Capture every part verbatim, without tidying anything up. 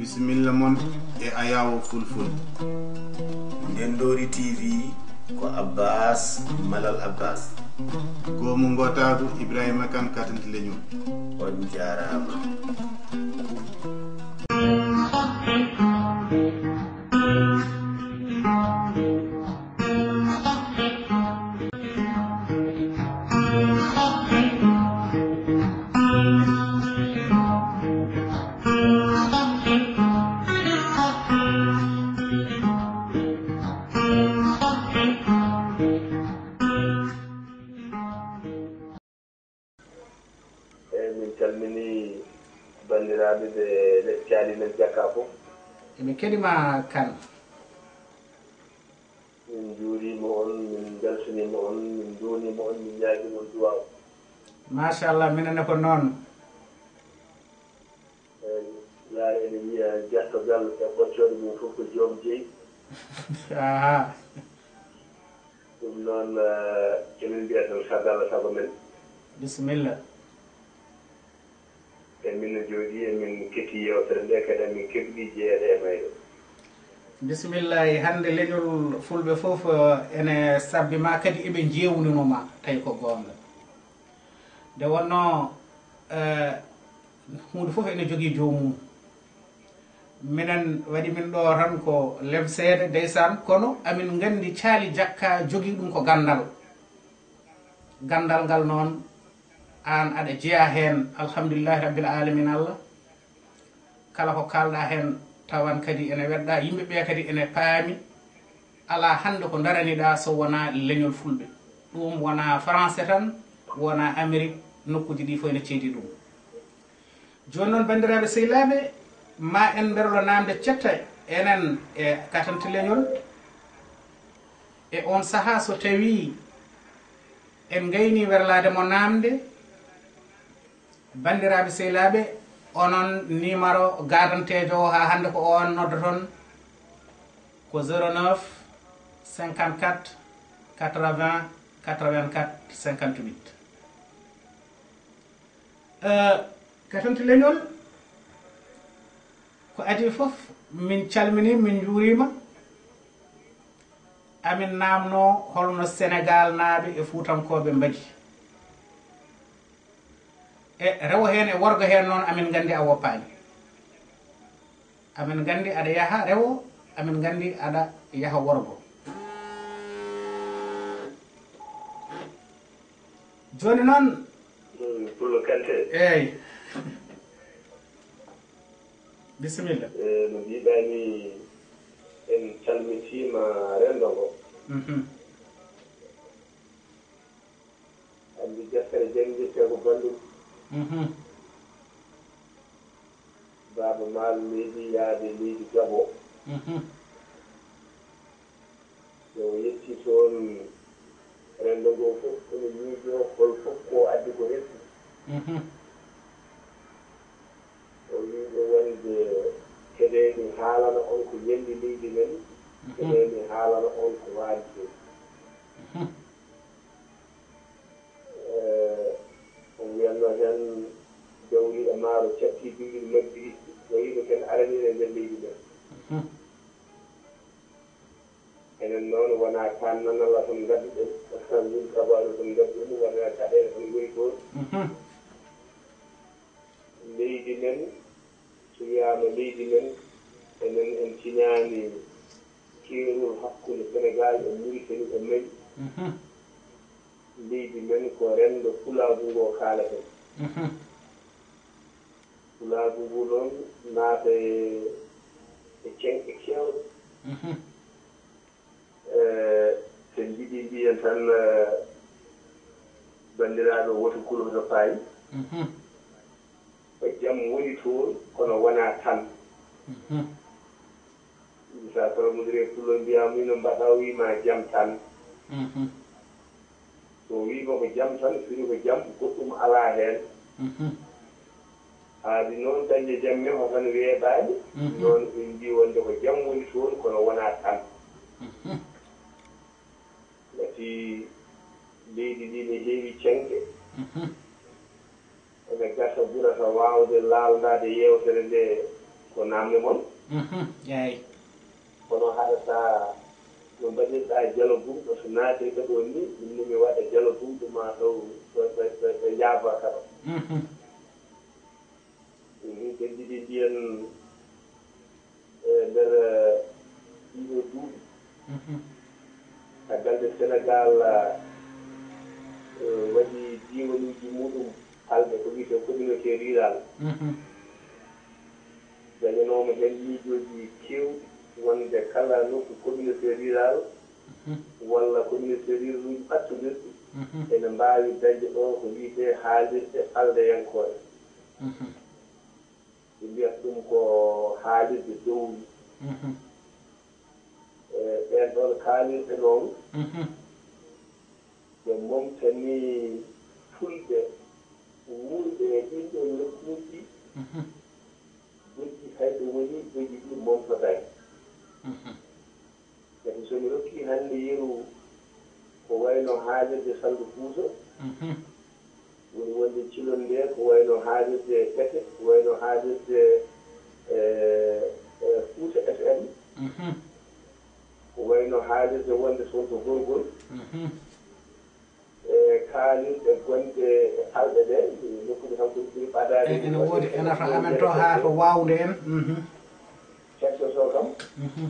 Bisimilla mon e Ayawo Fulful. Ndendoori T V ko Abbas Malal Abbas. Goomu Ngootaagu Ibrahima Kan Katanti Leñol. On jaaraama. Eeyi, min calminii banndiraaɓe ɓe Caali men Jakka fof. Emin keɗii ma Kan. Min njuuriima on, min mbeltaniima on, min nduwniima on, min ñaagiima on duwaaw. Machallah, minen ne ko noon. Eeyi, Pulaar ene wiya, "Jeɗɗo galle e ɓoccooɗe mum fof ko joom jeyi." Aha. Ɗum noon, eh, emin mbiya tan, "Sago Allah, sago men." Bisimilla. E min no jooɗii, emin keɗii yeewtere nde, kadi emin keɓɗii jeyeede e mayre. Bisimilla. Hannde leñol Fulɓe fof, eh, ene sabbi ma, kadi eɓe njeewnino ma, tawi ko goonga. Nde wonnoo, eh, huunde fof ene jogii joomum. Minen waɗi min ɗo tan ko lemseede, ndeysaan, kono amin nganndi Caali Jakka jogii ɗum ko ganndal. Ganndal ngal noon, aan aɗa jeyaa heen, alhamdulillahi rabbil aalamiina Allah. Kala ko kaalɗaa heen tawan kadi ene welɗa, yimɓe ɓe kadi ene paami. Alaa hannde ko ndaraniɗaa so wonaa leñol Fulɓe. Ɗum wonaa Faranse tan, wonaa Amerik, nokkuuji ɗi fof ene ceedi ɗum. Jooni noon, banndiraaɓe sehilaaɓe, ma en mberlo naamnde cetta enen e Katanti Leñol. E oon sahaa, so tawii en ngaynii werlaade mo naamnde, banndiraaɓe sehilaaɓe, onon, nimaro gaadanteejo o haa hannde ko oon noddoton, ko zéro neuf, cinquante-quatre, quatre-vingts, quatre-vingt-quatre, cinquante-huit. Eh, Katanti Leñol, ko adii fof, min calminii, min njuuriima. Amin naamnoo holno Senegaalnaaɓe e Fuutankooɓe mbaɗi. E rewo heen e worgo heen noon, amin nganndi a woppaani. Amin nganndi aɗa yaha rewo, amin nganndi aɗa yaha worgo. Jooni noon. Mm, Pullo Kante. Eeyi. Bisimilla. E, no mbiɗaa ni, en calmitiima renndo ngo. Mhm. Anndi deftere jannginirtee ko Bandum. Mhm. Baaba Maal leydi yaade leydi Gabo. Mhm. So o yettii toon, renndo ngoo fof ene miijoo hol fof ko addi ko resdi. Mhm. O wiyi ɓe wonde keɗee mi haalana on ko ñalli leydi men, mhm, keɗee mi haalana on ko waali toon. Mhm. Eh, on wiyatno heen jawdi e maaro catti bimbiɗi majji ɗi, wayino ken araniiɗo e nder leydi men. Mhm. Enen noon wonaa kaan nanala tan ngadduɗen, min kabaru tan ngadduɗen, wonaa caɗeele tan ngoni toon. Mhm. Leydi men, so wiyaama leydi men, enen en tinaani keerol hakkunde Senegaal e Muritani e Mali. Mhm. Leydi men ko renndo Pulaagu ngo kaalaten. Mhm. Pulaagu ngu noon naata e, e ceŋɗe keewɗe. Mhm. Eh, so en njiɗii mbiyen tan, eh, banndiraaɗo woto kulo to paayi. Mhm. Ko jam woni toon, kono wonaa tan. Mhm. Misa Sara Mudire Pullo mbiyaa mino mbaɗa, o wii ma jam tan. Mhm. So o wii ma ko jam tan, firi ko jam, goɗɗum alaa heen. Mhm. Haadi noon dañde jam men o tan weeɓaani. Mhm. Noon en mbii wonde ko jam woni toon, kono wonaa tan. Mhm. Ngati leydi ndi ne heewi ceŋɗe. Mhm. Ene gasa ɓurata waawde laalndaade yeewtere nde Ko naamne mon. Mhm, eey. Kono haɗata no mbaɗirɗa jalo gumɗo so naati e ɗo ni, min ni mi waɗa jalo gumɗo ma ɗo, ɗo, ɗo, ɗo, ɗo Njaaba kaɗa. Mhm. Min ɓe ɗiɗi mbiyen e nder, eh, ɗiɗo duuɓi. Mhm. Caggal nde Senegal, eh, waɗi diiwanuuji muɗum halɓe ko wiyetee communauté rural. Mhm. Dañanooma heen miijooji keewɗi wonde kala nokku communauté rural Mhm. walla communauté rural uji ɓattondirɗi Mhm. ene mbaawi dañde ɗo ko wiyetee haalirde falndeyankore. Mhm. Ɓe mbiyata ɗum ko haalirde dowri. Mhm. E ɓeen ɗoon kaalirɗe noon, Mhm. ɓe momtanii fulɓe wuurɓe e ɗiin ɗoon nokkuuji, Mhm. goɗɗi hay ɓe woni, goɗɗi ɗi momtotaani. Mhm. Ngati so mi rokkii hannde yeru ko wayno haalirde Salndu Fuuta, Mhm. woni wonde Cilonde, ko wayno haalirde Pete, ko wayno haalirde, eh, eh, Fuuta F M, Mhm. ko wayno haalirde wonde toon to Gorgol, Mhm. e kaalirɗe gonɗe e falɗe ɗe, nokkuuji kam ko ɓuri ɓadaade. E-, ene woodi, ene to amen to haa to Wawnde en. Mhm. Hettotoo kam. Mhm.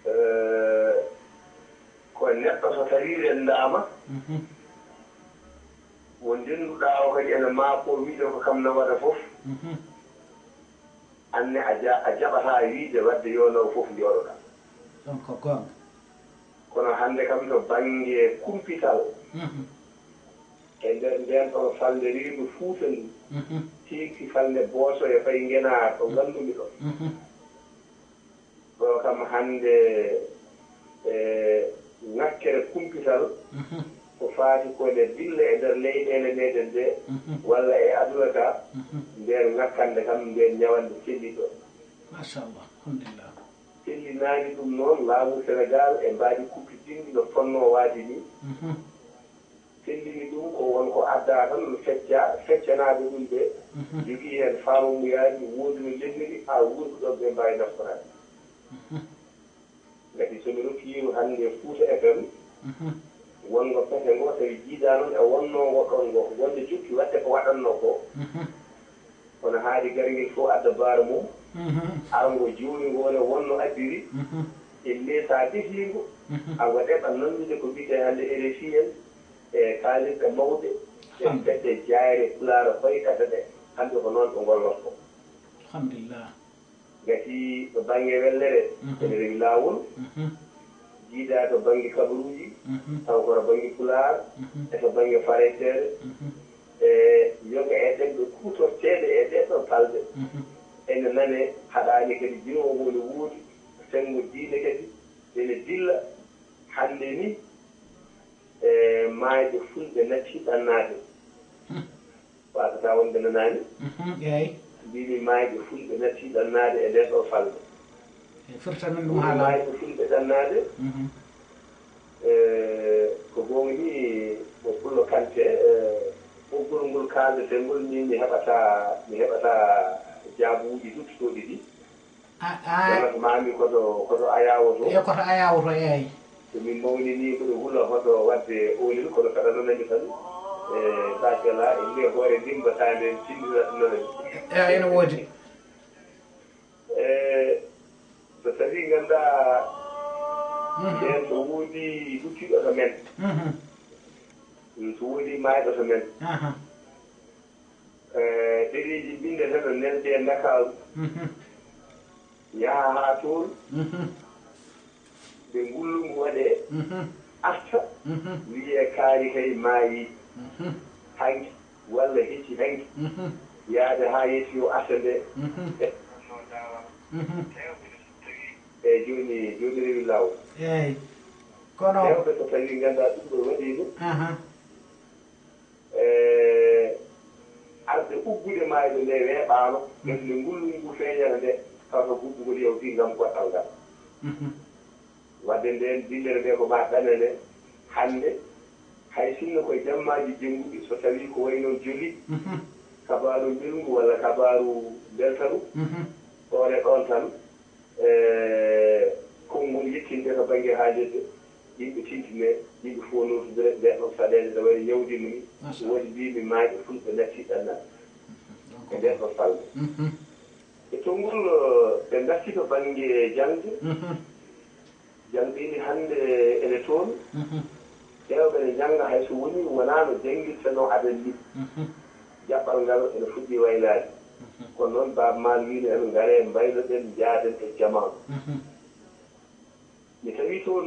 Eh, ko neɗɗo so tawii renndaama, Mhm. mo ndennduɗaa o kadi ene maakoo wiide ko kam na waɗa fof, Mhm. aan ne a ja-, a jaɓataa wiide waɗde yo naw fof njooɗoɗaa. Ɗum ko goonga. Kono hannde kam to bannge kumpital, Mhm. e nder ndeen ɗoon falnde reendu Fuuta ndu, Mhm. teeŋti falnde Boosoya fayi Ngenaar ɗo nganndu-mi ɗo. Mhm. Ɗo kam hannde, e ŋakkere kumpital, Mhm. ko faati ko ene dilla e nder leyɗeele meeɗen ɗe, Mhm. walla e aduna ka, Mhm. ndeen ŋakkande kam, ndeen ñawannde selliɗo. Machallah, alhamdulillah. Sellinaani ɗum noon, laamu Senegaal e mbaadi kuppitindi no fotnoo waade ni. Mhm. Sellini ɗum ko won ko addaa tan no fecca, feccanaaɓe ɗum ɓe, Mhm. jogii heen faamamuyaaji, woodi no lelniri, haa wuurɓe ɗoon ɓe mbaawi naftoraade. Mhm. Ngati so mi rokkiiru hannde Fuuta F M, Mhm. wonngo pete ngo, tawi jiidaa noon e wonnoo ngo ɗoon ngo, wonde jokki waɗde ko waɗatnoo ko. Mhm. Kono haadi garngel fof adda baara mum, Mhm. ara ngo jooni ngo ne wonno addiri, Mhm. e leesa defiingo, Mhm. a ngo ɗeɓa nanndude ko wiyetee hannde R F I en, e kaalirɗe mawɗe, e Alhamdulillah. fedde jaayre Pulaar koyɗata ɗe, hannde ko noon ɓe ngollorto. Alhamdulillah. Ngati to bannge wellere, Mhm. ene rewi laawol, Mhm. jiidaa to bannge kabaruuji, Mhm. taw ko to bannge Pulaar, Mhm. e to bannge fareeteere, Mhm. e yoga e ɗemɗe kuutorteeɗe e ɗee ɗoo balɗe. Mhm. Ene nane, haɗaani kadi jirowo ngo ne woodi, senngo diine kadi, ene dilla. Hannde ni, e maayɓe fulɓe natti ɗannaade. Hmm. Waasata wonde nanaani. Mhm, eey. Mbimi maayɓe fulɓe natti ɗannaade e nder ɗo falnde. E firta min ɗum Mbimi haala. Maayɓe fulɓe ɗannaade. Mhm. E, ko goonga ni, ko Pullo Kante, e, ɓoggol ngol kaaldetee ngol, min mi heɓata, mi heɓata jaabuuji duttotooɗi ɗi. A, a. Kono ko maami ko to, ko to Ayaawo to. E ko to Ayaawo to, eey. Ko min mawnini, ko ɗo hula hoto waɗde oolel, kono saɗa nonani tan. E, machallah, e nde hoore ndimba tande en tindina ɗum nonani. Eey, ene woodi. E, so tawi nganndaa, Mhm. ɓeen to woodi luttiiɗo to men. Mhm. Mm, so woodi maayɗo to men. Aha. Eh, ɗereeji binndata no neldi e Ndakaaru. Mhm. Yaha haa toon, Mhm. nde ngullungu waɗee, Mhm. arta, Mhm. wiyee kaari kay maayii. Mhm. Hanki, walla hecci hanki. Mhm. Yaade haa yetti o arta nde. Mhm. Mhm. Eey, jooni, jooni rewi laawol. Eey. Kono Heewɓe so tawii nganndaa ɗum ɗo waɗiino. Aha. E, arde uggude maayde nde weeɓaano, Mhm. ɓernde ngullu ngu feeñata nde, taw ko guggugol yawti ngam goɗɗal ngal. Mhm. Wadde ndeen dillere nde ko maa ɗanane hannde, hay sinno ko jammaaji jennguɗi, so tawii ko wayi noon joli, Mhm. Kabaaru mbelngu walla kabaaru mbeltaru, ɗoon e ɗoon tan, e konngol yettinte to bannge haalirde, yimɓe tintine, yimɓe fof nootondire ndeen ɗoon saɗeende, no wayi no ñawdiima ni, woodi mbiimi maaje fulɓe natti ɗannal e ndeen ɗoon falnde. E tonngol, ɓe ngarti to bannge jaŋde. Jaŋde ine hannde ene toon. Ƴeewɓe ne njannga hay so wonii wonaa no janngirtenoo adan ni. Jaɓɓal ngal ene fuɗɗi waylaade. Kono noon Baaba Maal wiino en ngaree mbayloɗen njaaden e jamaanu. Mi tawi toon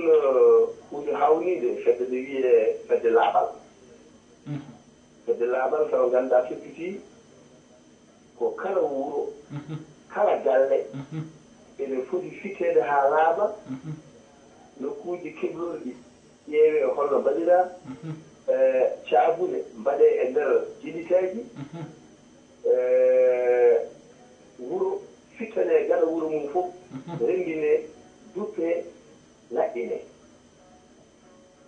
huunde haawniinde, fedde nde wiyee fedde laaɓal. Fedde laaɓal tawa ngannduɗaa fettitii ko kala wuro, kala galle ene foti fitteede haa laaɓa, nokkuuji keblorɗi ƴeewee holno mbaɗiraa, e caabune mbaɗee e nder jilitaaji, e wuro fittanee gaɗa wuro mum fof, renndinee, duppee, laɓɓinee.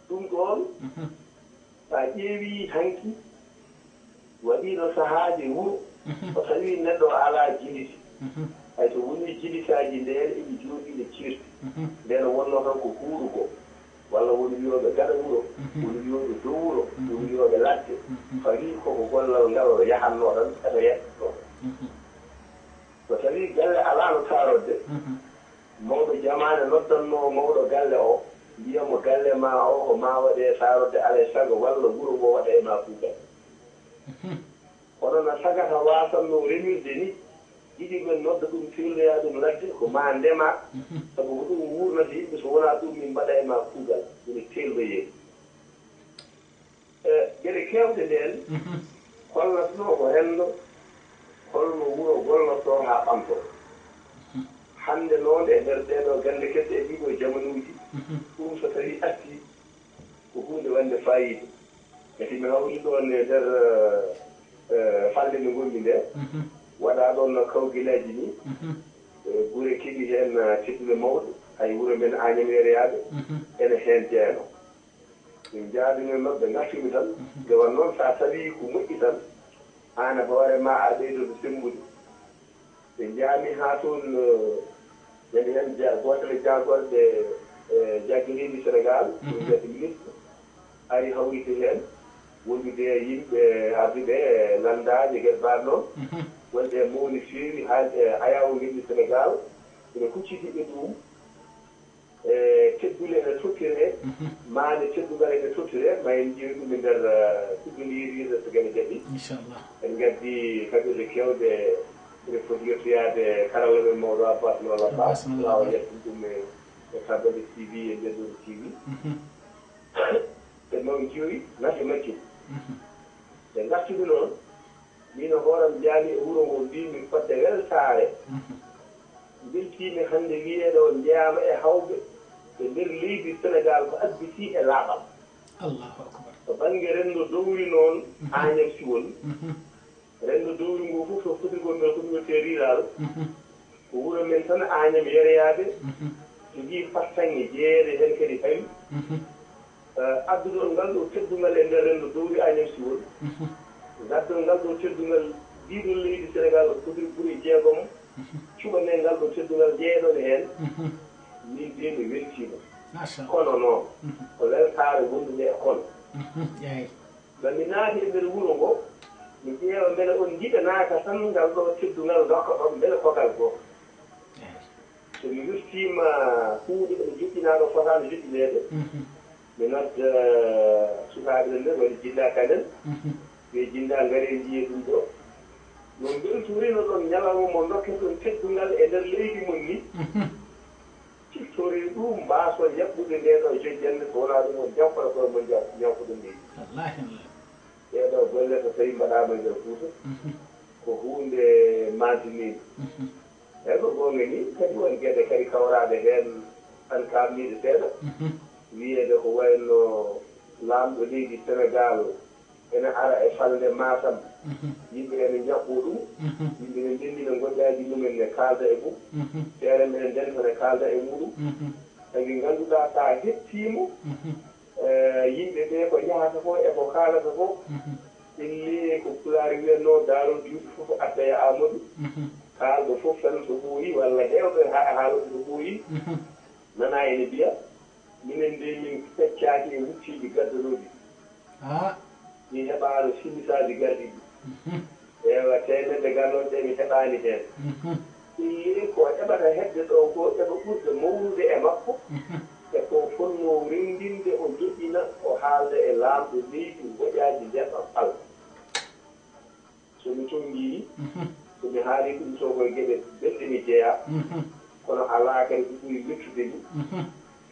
Ɗum ɗoon, so a ƴeewii hanki, waɗiino sahaaji wuro, o tawi neɗɗo o alaa jiliti. Hay so wonii jilitaaji ndeen eɗi jooɗii no ceerti. Ndeen wonnoo tan ko huurugol, walla won wiyooɓe gaɗa wuro, won wiyooɓe dow wuro, won wiyooɓe ladde. Fawii koko gollal ngal yahannoo tan, ɓeto yetto. So tawii galle alaano taarodde, mawɗo jamaane noddannoo mawɗo galle o, mbiya mo galle maa o ko maa waɗee taarodde, alaa e sago walla wuro ngo waɗa e maa kuugal. Kono no sagata waasannoo remirde ni, yiɗi men nodda ɗum, teelnoyaa ɗum ladde, ko maa ndemaa, sabu ko ɗum wuurnata yimɓe, so wonaa ɗum min mbaɗa e maa kuugal, ene teelnoyee. E geɗe keewɗe ndeen, kollatnoo ko renndo, holno wuro gollortoo haa ɓamtoo. Hannde noon e nder ɗeeɗoo gannde kese e ɗiiɗoo jamanuuji, ɗum so tawii artii, ko huunde waɗnde faayiida. Ngati mi hawri ɗoon e nder, eh, falnde nde ngonmi nde, waɗaa ɗoon no kawgilaaji ni, eh, gure keɓi heen, eh, teddude mawɗe, hay wuro men Añam Yereyaaɓe, ene heen jeenoo. Min njaadino nodde ngartumi tan, nde won noon so a tawii ko moƴƴi tan, aan e hoore maa a ɓeydoto semmbude. Ɓe njaami haa toon, eh, ñande heen ja-, gooto e jaagorɓe, eh, jagge leydi Senegaal, ɗum wiyata ministre, ari hawriti heen, wondude e yimɓe arduɓe e lanndaaji e geɗe mbaɗ noon, wonde e mawni feewi haalde e ayaawo leydi Senegaal, ene hucciti e ɗum. E teddule ene tottiree, maande teddungal ene tottiree, ma en njeewi ɗum e nder, eh, kuɗɗo yeeɗiiɗo so gene jaɓi. Inchallah. En ngaddi kaɓirɗe keewɗe, ene foti yettoyaade karalla men mawɗo Abbas Nola Ba, Abbas Nola Ba, waawa yettude ɗum e, e Kabale T V e Ndenɗo T V. Ɓe noon njeewi nafe majjum. Ɓe ngartudi noon, min e hooram njaami e wuro ngo, mbiimi fodde weltaare. Mbeltiimi hannde wiyeede on njeyaama e hawɓe e nder leydi Senegaal ko additii e laaɓal. Allahu akbar. To bannge renndo dowri noon, Añam Siwol, renndo dowri ngo fof to foti ko nder communauté rural, ko wuro men tan Añam Yereyaaɓe, jogii fartaŋŋe jeeyeɗe heen kadi tawi, eh, addugol ngal ɗo teddungal e nder renndo dowri Añam Siwol, ngaddol ngal ɗo teddungal, ndiɗon leydi Senegaal ko foti gure jeegom, cuɓanee ngal ɗo teddungal, njeyeɗon heen, min de mi weltiima. Machallah. Kono noon, ko weltaare wondude e kono. Eeyi. Ma mi naati e nder wuro ngo, mi ƴeewa mbele on njiɗanaaka tan ngal ɗo teddungal ndokka ɗon, mbele ko ngal goo. Eeyi. So mi wirtiima huunde ene joƴƴinaa ɗo fotaano joƴƴineede, mi nodda sukaaɓe men ɓe waɗi Jinnaa Kan en, ɓe Jinnaa ngaree njiyee ɗum ɗo. No mbeltorino ɗon ñalawma mo ndokketen teddungal e nder leydi mon ni. Ciftoree ɗum, mbaason yaɓɓude ndee ɗoo jojjannde, so wonaa ɗum on njaɓɓoto koye mon njaw-, ñawkoɗon leydi. Wallaahi, wallaahi. Ɗee ɗoo golle so tawii mbaɗaama e nder Fuuta, ko huunde maantiniinde. Eeyi, ko goonga nii, kadi won geɗe kadi kawraaɗe heen, tan kaamniiɗe seeɗa, wiyeede ko wayno laamɗo leydi Senegaal ene ara e falnde Matam. Yimɓe ene njaɓɓoo ɗum. Yimɓe ne ndenndina ngoƴƴaaji mumen, ne kaalda e mum. Feere nde ndenta ne kaalda e muɗum. Tawi ngannduɗaa, so a heɗtii mo, eh, yimɓe ɓee ko njahata ko e ko kaalata ko, Ille ko Pulaar wiyatnoo, daarol juuɗe fof adda e Aamadu. Mhm. Kaalɗo fof tan so ɓooyi, walla heewɓe ha-, haalooɓe so ɓooyi, mhm, nana ene mbiya, minen de min peccaaki e hucceeji gaddanooɗi. Ah. Mi heɓaano simisaaji garɗi ɗi. Mhm. Ewa, teemedde garnoɗe ɗe mi heɓaani heen. Mhm. Ille ko eɓata hedde ɗo ko eɓa ɓurde mawnude e makko. Mhm. E ko fonnoo renndinde o joƴƴina, o haalda e laamɗo leydi ngoƴaaji ndeɓa fal. So mi tonngii, mhm, so mi haalii ɗum, so ko e geɗe belɗe mi jeyaa, mhm, kono alaa kadi ko ɓuri yettude mi, mhm,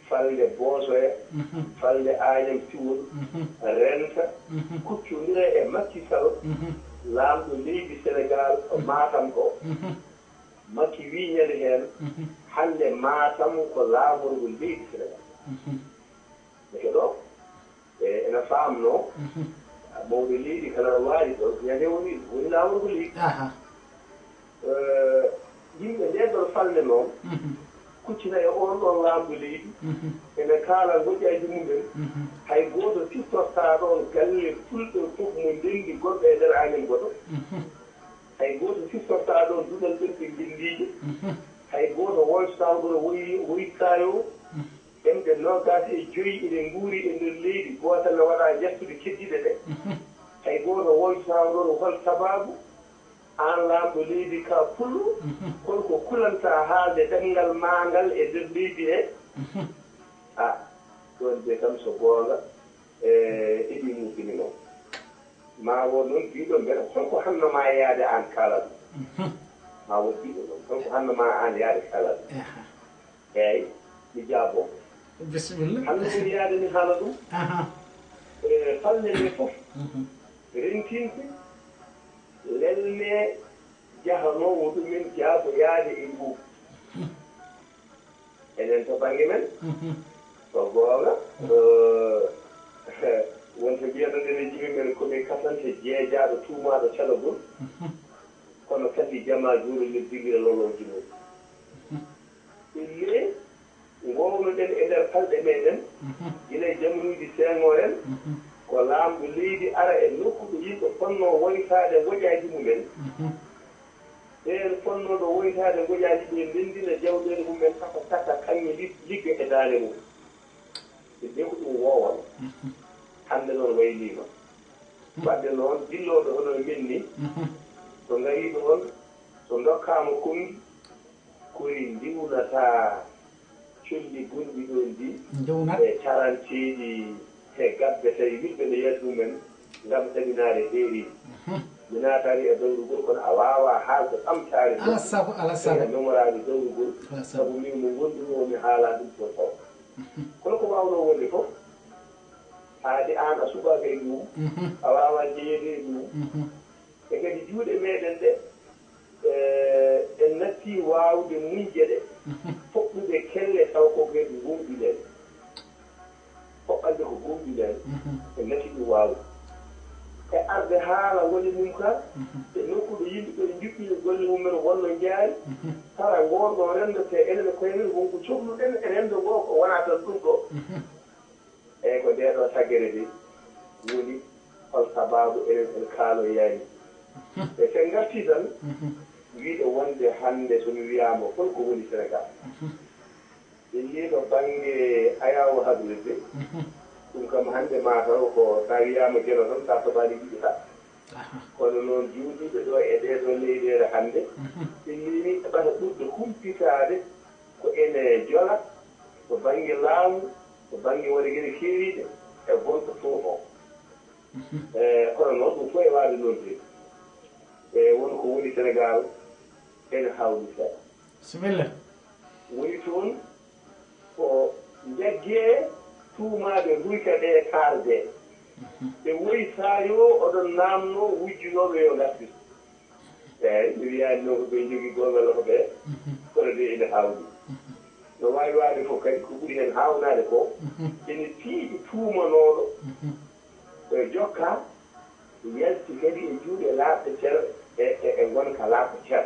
falnde boosoya, mhm, falnde Aañam Siwol, mhm, renta, mhm, kuccondira e Makki Sal, mhm, laamɗo leydi Senegaal, mhm, Maatam ɗo. Mhm. Makki wii ñande heen, mhm, hannde Maatam ko laamorgo leydi Senegaal. Mhm. Ndeke ɗo, e, ena faamnoo, mhm, mawɗo leydi kala ɗo waali ɗo, ñande woni, woni laamorgo leydi. Aha. Eh, yimɓe ndeen ɗon falnde noon, mhm, kuccina e oon ɗoon laamɗo leydi, mhm, ene kaala ngoƴaaji mumen, mhm, hay gooto siftortaa ɗoon galle fulɓe fof mo ndenndi gonɗo e nder Aañam Godo. Mhm. Hay gooto siftortaa ɗoon duɗal ɓerɗe ngenndiije. Mhm. Hay gooto woltataa ɗoon woy-, woytaayo. Mhm. Ɗemɗe noogaas e joy ine nguuri e nder leydi, gootal ne waɗa njettude keddiiɗe ɗe. Mhm. Hay gooto woltataa ɗoon hol sabaabu, aan laamɗo leydi ka pullo, mhm, hol ko kulantaa haalde ɗemngal maa ngal e nder leydi he? Mhm. A, ɗoon de kam so goonga, e, eɗi muusini noon. Ma won noon biiɗo mbeɗa, holko hanno ma yaade aan kaala ɗum? Mhm. Ma won biiɗo noon, holko hanno ma aan yaade kaala ɗum? Aha. Eey, mi jaabo. Bisimilla. Hanno woni yaade mi haala ɗum. Aha. E, falnde nde fof, mhm, rentinte, lelne, jahanoowo ɗumen jaabo yaade e ngu. Mhm. Enen to bannge men, mhm, ko goonga, mhm, eh, wonta mbiyanno ɗen e jimi men ko mi kasante jeejaaɗo tuumaaɗo calagol, mhm, kono kadi jamaa juuɗo nder dingira loloo junngo. Mhm. Ille, ngowno-ɗen e nder palɗe meeɗen, mhm, gila e jamanuuji Seeŋoor en, mhm, ko laamɗo leydi ara e nokku ɗo yimɓe fonnoo woytaade ngoƴaaji mumen. Mhm. Ɓeen fonnooɓe woytaade ngoƴaaji ɓe ndenndina jawɗeele mumen, saka, saka kaŋŋe lig-, ligga e daande mum. Ɓe mbiya ko ɗum woowano. Mhm. Hannde noon wayliima. Mhm. Waɗde noon, dillooɓe hono men ni, mhm, so ngarii ɗoon, so ndokkaama konngi, kori ndiwnataa colli gonɗi ɗoon ɗi, ndiwnat, e caranteeɗi he gabbe tawi yimɓe no yiyata ɗumen ngam ɗaminaade heeriiɓe. Mhm. Mi naataani e dawrugol, kono a waawaa haalde ɓamtaare. Alaa sago, alaa sago. Tawi a memoraani dawrugol, alaa sago, sabu min mo ngonɗumi o, mi haalaa ɗum ɗo taw. Mhm. Kono ko waawnoo wonde fof, aadi aan a suɓaaka e ɗum, mhm, a waawaa jeyeede e ɗum. Mhm. E kadi juuɗe meeɗen ɗe, eh, en natti waawde muñde ɗe, mhm, foɓɓude kelle taw ko kadi gooŋɗinɗen. Foɓɓande ko gooŋɗinɗen, mhm, en natti ɗum waawde. E arde haala woni mum ka, mhm, e nokku ɗo yimɓe ɓe njuɓɓini golle mumen wonno njaari, mhm, hara ngoon ɗo renndo te enen e koye men won ko cohluɗen e renndo ngoo ko wonaa tan ɗum ɗo. Mhm. Eey, ko ndee ɗoo taggere de woni hol sabaabu enen en kaaloyaani. E so en ngartii tan, mhm, wiide wonde hannde so mi wiyaama hol ko woni Senegaal? Mhm. Ɓe njii to bannge ayaawo habride, mhm, ɗum kam hannde maa taw ko so a wiyaama Geno tan, so a soɓaani njiɗataa. Aha. Kono noon juuliiɓe ɗo e ɗee ɗoo leyɗeele hannde, mhm, ɓe njii ni ɓe ɓata ɓurde humpitaade ko ene jola to bannge laamu, to bannge waɗa geɗe keeriiɗe e bonko fof o. Mhm. E, kono noon ɗum fof e waawde noon de. E, won ko woni Senegaal ene hawni seeɗa. Bisimilla. Woni toon ko njaggee tuumaaɓe guyka ɓe kaaldee. Mhm. Ɓe woyi saayo oɗon naamnoo wujjunooɓe yo ngartir. Eeyi, mi wiyaani noon ko ɓe njogii goonga loto ɓe, mhm, kono de ene haawni. Mhm. No waawi waawde fof kadi, ko ɓuri heen haawnaade ko, mhm, ene piiji tuumanooɗo, mhm, e jokka, yalti kadi e juuɗe laaɓɗe cer e, e, e ngonka laaɓɗo cer.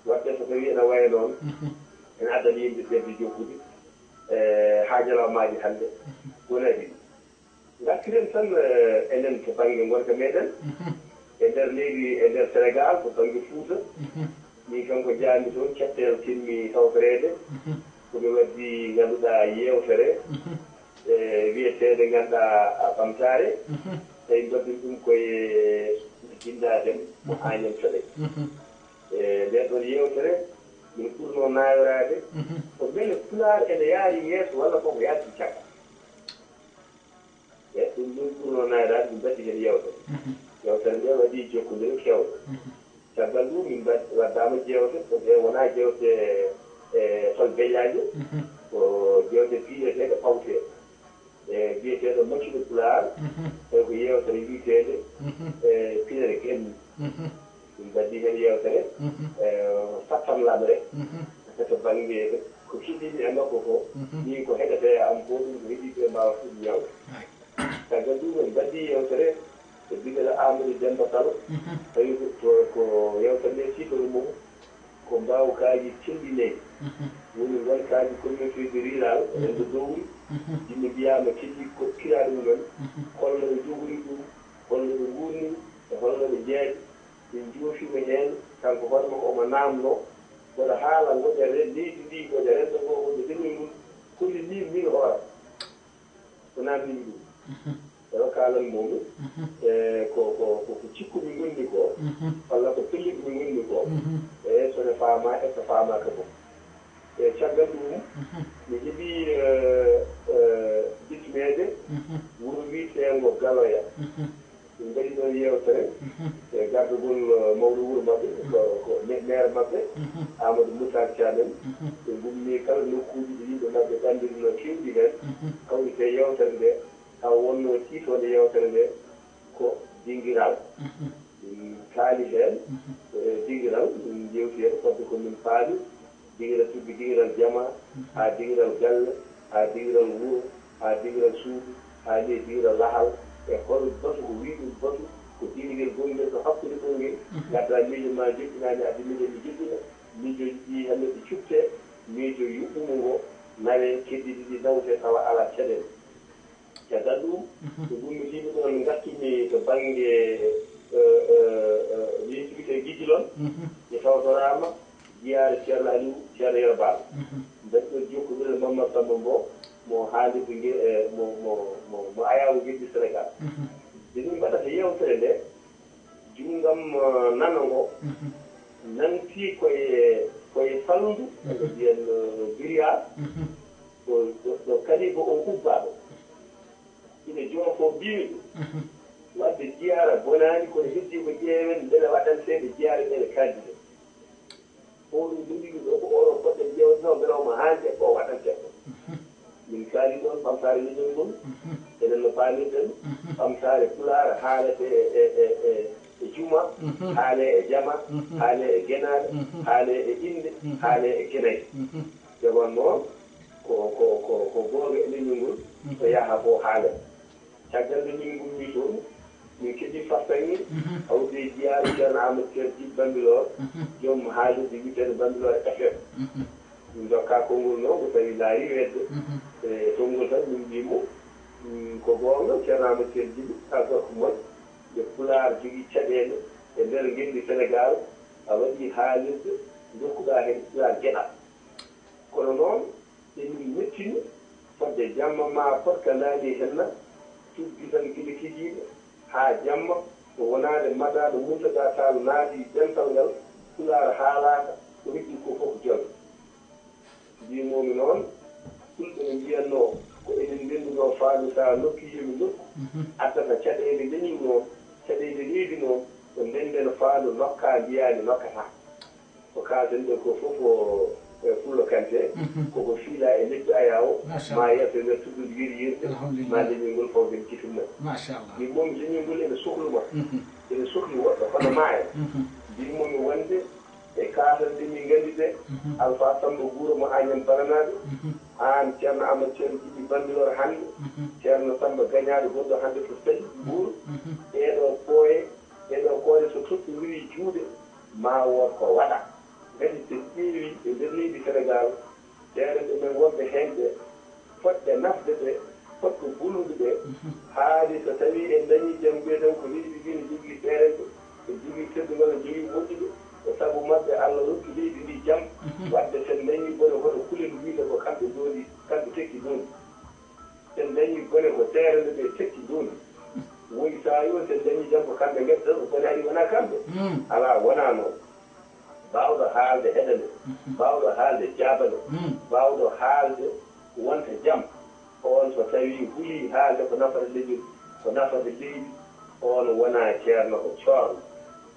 Waɗde so tawii ene waya noon, mhm, ene addani yimɓe fedde jokkude, e, haa ñalawmaaji hannde, mhm, wonani ɗum. Ngartiren tan, eh, enen to bannge ngonka meɗen, e nder leydi, e nder Senegaal, to bannge Fuuta. Min kanko jaami toon, cetteel timmi tawtoreede. Ko mi waddi, ngannduɗaa, yeewtere, e wiyeteende, ngannduɗaa, ɓamtaare. Tawi mbaɗɗen ɗum koye Jinnaa Dem mo Agnam Thioday. E ndeen ɗoon yeewtere, min ɓurnoo naayoraade ko mbele Pulaar ene yaari yeeso walla koko yaarti caggal. E ɗum ɗum ɓurnoo naayoraade, min mbaɗdi heen yeewtere. Yeewtere nde waɗi jokkondire keewɗo. Caggal ɗum, min mbaɗ-, waddaama jeewte, ko ɗe wonaa jeewte, e, tolbeƴaaje, ko jeewte piireteeɗe, pawteeɗe. E biyeteeɗo Maccuɗo Pulaar, tawi ko yeewtere wiyeteende, e, Pinere Ganni. Min mbaɗdi heen yeewtere, e, sattanlamre, to bannge ko keɗiimi e makko ko, min ko heɗetee e am ko, ɗum ko heɗiiɓe mbaawa ɗum ñaawde. Caggal ɗum, en mbaɗdi yeewtere e biɗel Amadou Demba Salo, tawi ko, ko, ko yeewtere nde tiiɗoru mum ko mbaawkaaji cellinaɗi, woni ngonkaaji communauté rurale, rendo dowri, yimɓe mbiyaama keɗii ko kiraaɗe mumen, holno ɓe njogori ɗum, holno ɓe nguurni, e holno ɓe njeeƴi, ɓe njoofiima heen, kanko hoore makko omo naamnoo, mboɗo haala ngoƴa re-, leydi ndi, ngoƴa renndo ngoo, ngoƴa leñol ngol, holli min, min hoore. Ko namndimi ɗum. Ewa, kaalan momi. E ko, ko, ko, ko cikkuɓe ngonni ko, walla ko pellitɓe ngonni ko. E so ne faama, e so faamaaka fof. E caggal ɗum, mi heɓi, e, e, bismeede wuro wiyeteengo Galoya. Min mbaɗi ɗoon yeewtere e gardagol, eh, mawɗo wuro maɓɓe, ko, ko me-, maire maɓɓe, Amadou Moutar Thiam en. Ɓe ngummi kala nokkuuji ɗi yimɓe maɓɓe ɗanndirino keewɗi heen, kawriti e yeewtere nde, taw wonnoo tiitoonde yeewtere nde ko dingiral. Min kaali heen, eh, dingiral, min njeewti heen fodde ko min paami, dingiral tuggi, dingiral jama, haa dingiral galle, haa dingiral wuro, haa dingiral suudu, haa ni e dingiral lahal, e hol batu ko wii ɗum batu, ko dingiral gonngel to hakkunde ɗo ngel, ngadda miijo ma joɗɗinaani, addi miijo mi joɗɗina, miijooji ɗi hannde ɗi cuɓtee, miijo yuɓɓumo ngo nawee, keddiiɗi ɗi nawtee tawa alaa caɗeele. Caggal ɗum, ko gummitiiɓe ɗoon ngartumi to bannge, eh, eh, eh, leydi wiyetee Gijilon, mi tawtoraama jiyaare Ceerno Aliw, Ceerno Yero Baal. Mbaɗi ɗoon jokkondire Mammad Samba Mbow, mo haalirde nge, eh, mo, mo, mo, mo ayaawo ngejji Senegaal. Nde min mbaɗata yeewtere nde, Junngo am, eh, nano ngo, nanti koye, koye falndu, ɓe mbiyan, eh, biriya, ɗo, ɗo, ɗo kaliba o ubbaa ɗo. Ina joofoo mbiimi ɗum. Waɗde jiyaara bonaani, kono heddii ko ƴeewen mbele waɗanteeɓe jiyaara ɓe ne kaaldi ɓe. Oɗo jogii ɗum ɗo ko oɗo poɗɗen ƴeewde taw mbele omo haandi e ko waɗantee ko. Min kaali ɗoon ɓamtaare leñol ngol, enen no paamirɗen, ɓamtaare Pulaar haalete e, e, e, e, e juma, haale e jama, haale e genaale, haale e innde, haale e genayi. Nde wonnoo ko, ko, ko, ko goonga e leñol ngol, so yaha fof haale. Caggal nde min ngummii toon, min keɓii fartaŋŋe, awdi e jiyaare Ceerno Amadou Ceerno Jibi Bambilor, joom haalirde wiyeteende Bambilor F M. Min ndokkaa konngol noon, ko tawi laarii weetde. E tonngol tan, min mbii mo, mm, ko goonga, Ceerno Amadou Ceerno Jibi, a gorko moƴƴo, nde Pulaar jogii caɗeele e nder ngenndi Senegaal, a waɗii haalirde, ndokkuɗaa heen Pulaar geɗal. Kono noon, emin mettini fodde jamma ma poɗka naani henna, tuggi tan gila kikiiɗe haa jamma, ko wonaade Madaaɗo Muntaga Taal naati dental ngal, Pulaar haalaaka, ko heddi ko fof ko jonde. Mbiimoomi noon, Fulɓe no mbiyatnoo, ko emin ndenndunoo faandu, so a nokkii yo mi nokku, addata caɗeele leñol noon, caɗeele leydi noon, ko ndennden faandu nokkaa, mbiyaa mi nokkataa. Ko kaalten ɗo ko fof ko, e, Pullo Kante, koko fiila e leppi ayaawo, ma yeeso nder tuddude yeri yirde, ma leñol ngol fawden kitum men. Machallah. Min moom leñol ngol ene soklu ma. Ene sokli woɗɗo hono ma en. Mbin momi wonde e kaalal nde min nganndi de, Alpha Samba Guro mo Agnam Bananaaɓe, aan Ceerno Amadou Ceerno Jibi Bambilor hannde, Ceerno Samba Gañaaɗo gonɗo hannde to Sali Mbuur, ɗeeɗoo ɓooye, ɗeeɗoo koode so toɗɗoririi juuɗe, ma wood ko waɗa. Ngati so ƴeewi e nder leydi Senegaal, seeɗa ɓe men wonɓe heen ɓe, fotɓe nafde ɓe, fotɓe gollude ɓe, haa Ngedda ko bonaani wonaa kamɓe. Mm. Alaa, wonaa noon. Baawɗo haalde heɗande, mhm, baawɗo haalde jaabande, mm, baawɗo haalde wonta jam, ko on so tawii hulii haalde ko nafata leñol, ko nafata leydi, on wonaa ceerno, ko coorno.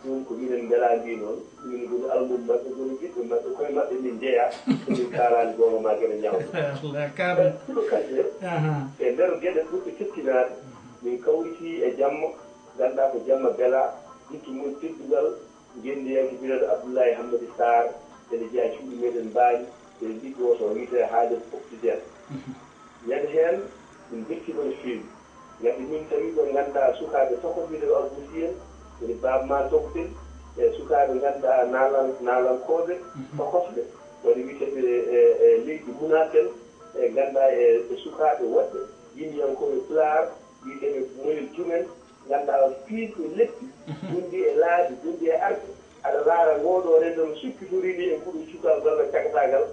Ɗum ko minen mbelaa mbi noon, min ngoni almum maɓɓe, ngoni ɓiɓɓe maɓɓe, koye maɓɓe min njeyaa, so min kaalaani goonga ma geno ñaawde. Allah, kaɗum. Ɗum kadi, aha, e nder geɗe ɓurɗe teddinaade, min kawritii e jamma, ngannduɗaa ko jamma belaa, yittu mum teddungal, ngenndiyanke biyeteeɗo Abdoulaye Hammadi Sarr, ene jeyaa cuuɗi meɗen Mbaañ, ene liggo to wiyetee Haalel Occident. Mhm. Ñande heen, min mbeltiima no feewi. Ngati min tawi ɗo ngannduɗaa sukaaɓe tokoɓe biyeteeɗo Abou Sy en, woni Baaba Maal Tokosel, e sukaaɓe ngannduɗaa naalan-, naalankooɓe, mhm, tokosɓe, woni wiyeteeɓe e, e leydi Munatel, e ngannduɗaa e, e sukaaɓe woɗɓe, yimɓiyankooɓe Pulaar, wiyeteeɓe Moyel Jum en, ngannduɗaa piilɓe leppi, mhm, gonɗi e laabi, gonɗi e arɓe, aɗa laara ngoo ɗoo rendo no sukkitori ni e nguɗo cukal golla cakataagal,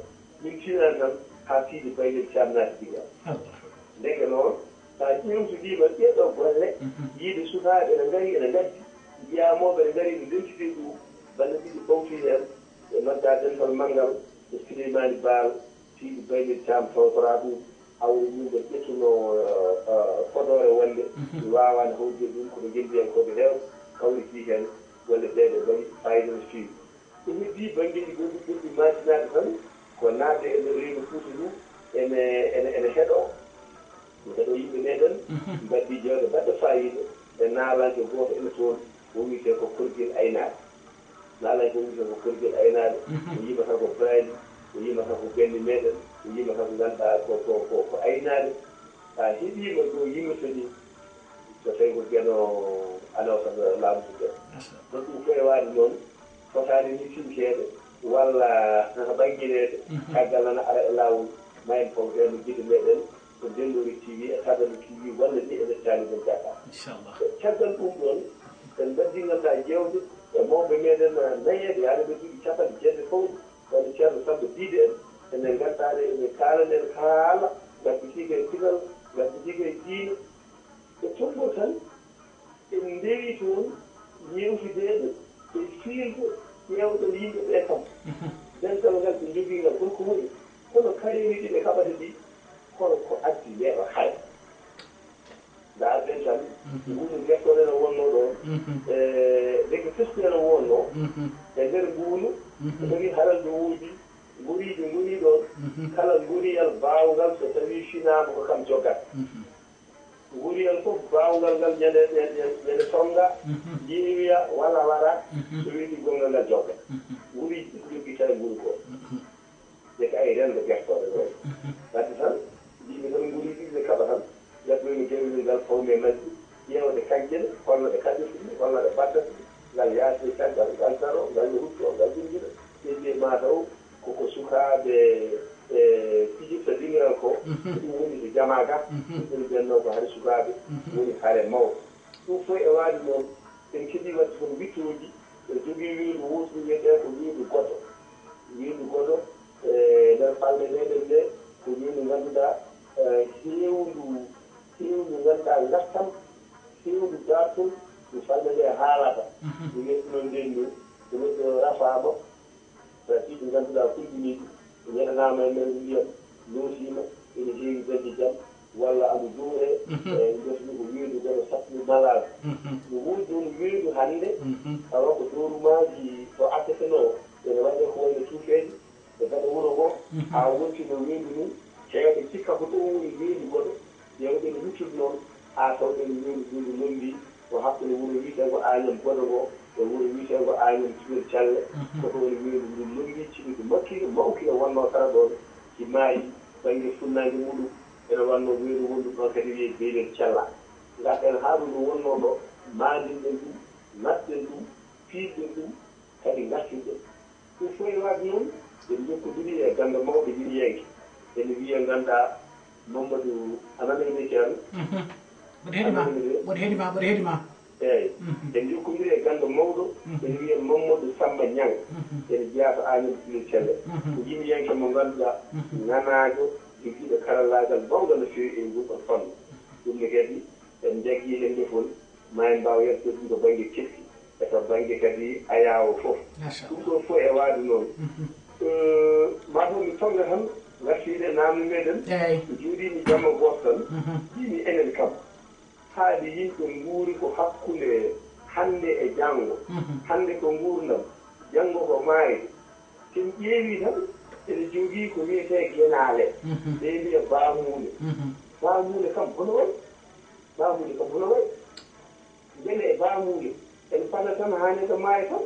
min tinaani tan haa Siidi Baylel Caam naati Digal. Allah. Ndeke noon, so a ƴeewtidiima ɗee ɗoo golle, mhm, yiide sukaaɓe ene ngari, ene ngaddi, mbiyaa mawɓe ene ngari, ene ndentiti e ɗum, balɗe ɗiɗi fawti heen, ɓe noddaa dental manngal, ɓe Suleymaani Baal, Siidi Baylel Caam tawtoraa ɗum, hawri min ɓe ƴettunoo, eh, eh, fodoore wonde, mhm, mi waawaani hawrude ɗum, kono ngenndiyankooɓe heewɓe kawritii heen, golle ɗee ɗe mbaɗi faayiida no feewi. Ɗum heddii banngeeji goɗɗi goɗɗi maatinaaɗi tan, ko naatde e nder reedu Fuuta ndu, ene, ene, ene heɗoo. Ɗum heɗoo yimɓe meɗen, mhm, mbaɗdi jawɗe baɗɗe faayiida e naalanke gooto ene toon, o wiyetee ko Korgel Aynaaɓe. Naalanke o wiyetee ko Korgel Aynaaɓe, mhm, o yimata ko Baali, o yimata ko Gannde meɗen, o yimata ko ngannduɗaa ko, ko, ko, ko aynaaɓe. So a heɗiima ɗo yimata ni, so tawi ko Geno Alawsa laamu to Geno. Ɗo ɗum koye waade noon, fotaani ni tinkeede walla ɓanngineede, mhm, caggal nana ara e laawol, ma en fof heen no gite meɗen, ko Denndoori T V e Kadadu T V walla ni e Lettaali men Dakar. Inchallah. Caggal ɗum ɗoon, en mbaɗdi ngannduɗaa jeewte e mawɓe meɗen nayeeɓe, yaade ɓe duuɓi capanɗe jeetati fawɗi, wayde Ceerno Samba Diide en, enen ngannduɗaa ɗe, ene kaalanen haala, ngadditiiɗo e pinal, ngadditiiɗo e diine. E Tombol tan, en ndewi toon yeewtideede e fiilde ƴeewɗo yimɓe ɓee kam. Mhm. Dental ngal ɓe njogii ngal, hol ko woni? Kono kareeli ɗi ɓe kaɓata ɗi, kono ko addi neɗɗo haya. Ndaa dental, mhm, nguu no gertoɗe no wonnoo ɗoon. Mhm. E ndeke testu ene wonnoo, mhm, e nder nguunu, mhm, ko tawi haralɓe woodi ngoriijo ngonii ɗoon, mhm, kala ngoriyal baawngal so tawii finaama ko kam joggata. Mhm. Ngoriyal fof baawngal ngal ñande, ñande, ñande tonnga, mhm, yeeyoya walla waɗa, mhm, so weetii gonngal ngal jogga. Mhm. Ngoriiji ɗi ko joggi tawi nguru ko. Mhm. Ndeke ay renndo gertooɗe ɗo. Mhm. Wadde tan, yimɓe tan ngoriiji ɗi ɓe kaɓa tan, jaggoyno gewelel ngal fawme majji, ƴeewde kajje ɗe, holno ɗe kaɓirta ɗum, holno ɗe mbaɗata ɗum, ngal yaasi e caggal, ngal daro, ngal no huccoo, ngal ɗum gila. Ɓe mbiya mataw, koko sukaaɓe, e, pijirta dingiral ko, mhm, ko ɗum woni to jamaa ga, mhm, ɗum ɓen noon ko hare sukaaɓe, mhm, woni hare mawɓe. Ɗum fof e waade noon, en keɓii waɗde toon wittooji, en jogii weendu wootundu wiyetee ko weendu Godo. Weendu Godo, e nder falnde meɗen nde, ko weendu ngannduɗaa, e, heewndu, heewndu ngannduɗaa ngartam, heewndu daartol, ndu falnde nde haalata. Mhm. Ndu wiyetee noon ndeen ni, so neɗɗo rafaama, so a fii ɗi ngannduɗaa kulɓiniiɗi, ɓe ñetanaama e nder ndiyam, loosiima, ene heewi dañde jam, walla aɗa juuree, mhm, e mbiyata ɗum ko weendu goɗɗo saɗtundu malaade. Mhm. No woodi ɗoon weendu hannde, mhm, tawa ko doorumaaji to Asesenoo, ene waɗee ko wayno cuufeeje, e gaɗa wuro ngoo, mhm, haa wonti no weendu nii, heewɓe cikka ko ɗum woni weendu goɗɗo, ƴeewɗen wittude noon, haa tawɗen weendu nduu ndu lombii, ko hakkunde wuro wiyeteengo Añam Bodo ngo e wuro wiyeteengo Añam Tuwel Calle, mhm, ko ɗoon weendu nduu lombii, ciɓi ko makki, mawki e wonnoo sara ɗoon, si maayi, bannge funnaange muɗum, ene wannoo weendu wondu ɗoon kadi wiyee Beylel Cella. Ngarten haa ɗo ndu wonnoo ɗo, maandinɗen ɗum, naɗɗen ɗum, piiɗɗen ɗum, kadi ngartinɗen. Ɗum fof e waɗde noon, en njokkondirii e ganndo mawɗo yimɓeyanke, ene wiyee ngannduɗaa Mamadou, a nanii nde, Ceerno? Mhm. Mboɗo heɗii ma, a nanii nde? Mboɗo heɗii ma, mboɗo heɗii ma. Eeyi. Mhm. En njokkondirii e ganndo mawɗo, mhm, ene wiyee Mamadou Samba Niang, mhm, ene jeyaa to Agnam Tulel Celle. Mhm. Ko yimɓeyanke mo ngannduɗaa, mhm, nanaajo, jogiiɗo karallaagal mawngal no feewi e ngol ɗoo fannu. Ɗum ne kadi, en njagii heen nde fof. Ma en mbaaw yettude ɗum to bannge keɓki e to bannge kadi ayaawo fof. Ɗum ɗo fof e waade noon. Eh, maa taw mi tonnga tan ngartiiɗe naamne meɗen. Eey. Ko jooɗiimi jamma gooto tan, mbimi enen kam, haade yimɓe nguuri ko hakkunde hannde e janngo. Hannde ko nguurndam, janngo ko maayde. Sen ƴeewi tan, ene jogii ko wiyetee genaale. Ɓe mbiya baamuule. Baamuule kam hono wayi? Baamuule kam hono wayi? Mbele baamuule en pata tan haa neɗɗo maaya tan?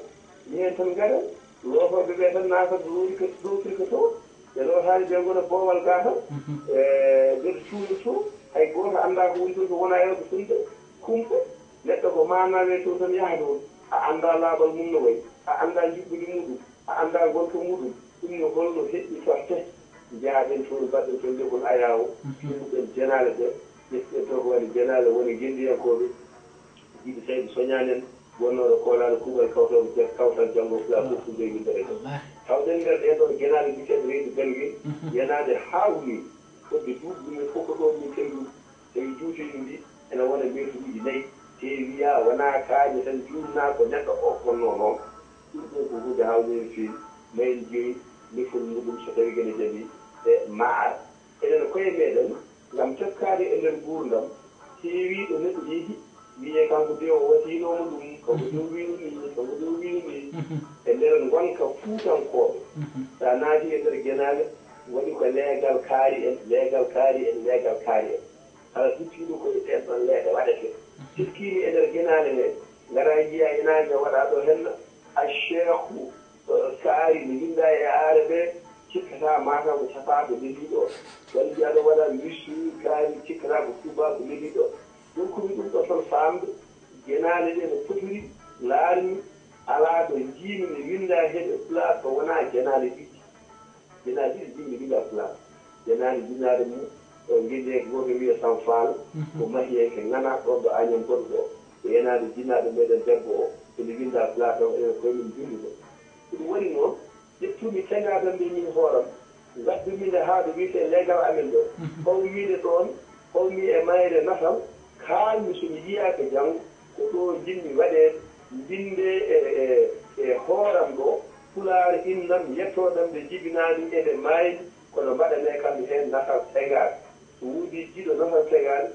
Mi heen tan ngaɗa, lootorɓe ɓe tan naata ɗo woni ko ɗo firka to, ɓe lootaani ɓe ngona boowal gaa tan, e nder cuuɗi to, hay gooto anndaa ko woni toon, ko wona yewɓe fulɓe, kumpa. Neɗɗo ko maanaa wee to tan yaha toon, a anndaa laaɓal mum no wayi, a anndaa njuɓɓudi muɗum, a anndaa ngonka muɗum. Ɗum no holno heɓɓitorte? Njaaɗen toon, mbaɗɗen toon leɓol ayaawo, cuuɗen jenaale ɗe, ƴettuɗen to ko woni jenaale, woni ngenndiyankooɓe, jiɗi tawi ɓe soñaani en, wonnooɗo koolaaɗo kuuɓal kawtooɓe kawtal janngo pulaar fof fulɓe e winndere ɗe. Tawɗen nder ɗeen ɗoon genaale biyeteeɗe reedu belgel, yenaade haawnii, fodde duuɓi ɗum en fof ko ɗoon min keɓi ɗum. Tawi juuteeɗi ndi ene wona meeturuuji nayi, te wiyaa wonaa kaaƴe tan juurnaa ko neɗɗo o fonnoo noon. Ɗum ɗoo ko huunde haawnde no feewi, ma en njeyi lefol muɗum so tawii gene jaɓii e ma ar. Enen koye meɗen, ngam teskaade e nder nguurndam, heewii ɗo neɗɗo yehi, wiyee kanko de o wasiinooma ɗum, kanko de o wiino nii, kanko de o wiino nii. E nder ngonka fuutankooɓe, so a naatii e nder genaale, waɗi ko leegal kaari en, leegal kaari en, leegal kaari en. Kala duttiiɗo ko e ɗeen ɗoon leeɗe waɗetee. Teskiimi e nder genaale ɗe, ngaraa njiyaa ina ne waɗaa ɗo henna, Acheikhu, eh, kaari ne winndaa e aarabe, cikkata maa taw ko capaaɗo leliiɗo o. Walla njiyaa ɗo waɗaa Misri kaari, cikkata ko tuubaaku leliiɗo o. Ɗum ko mi ɗum ɗo tan faamde, genaale ɗe no potiri, laarmi, alaa ɗo njiimi ne winndaa he ɗe pulaar ɗo wonaa genaale ɗiɗi. Genaale ɗiɗi njiimi ne winndaa pulaar. Genaale jinnaaɗo mum, o ngenndiyanke gooto wiyee Sam Faal, ko mahiyanke ŋanaa ɗoon ɗo Añam Boɗo ɗo. Ko yenaande jinnaaɗo meɗen debbo o, ene winndaa pulaar taw enen koye men mbinnduno. Ko ɗum waɗi noon, ƴettumi teŋaaɗam nde min hooram, ngaddumi nde haa ɗo wiyetee leegal amen ɗo, fawmi nde ɗoon, fawmi e mayre Natal, kaalmi so mi yiyaaka janngo, ko ɗo njiɗmi waɗeede, mbinndee e, e, e hooram ɗo, pulaar innam, yettoodam nde jibinaani e nde maaymi, kono mbaɗanee kam heen Natal teŋaaɗo. So woodii jiiɗo Natal teŋaaɗo,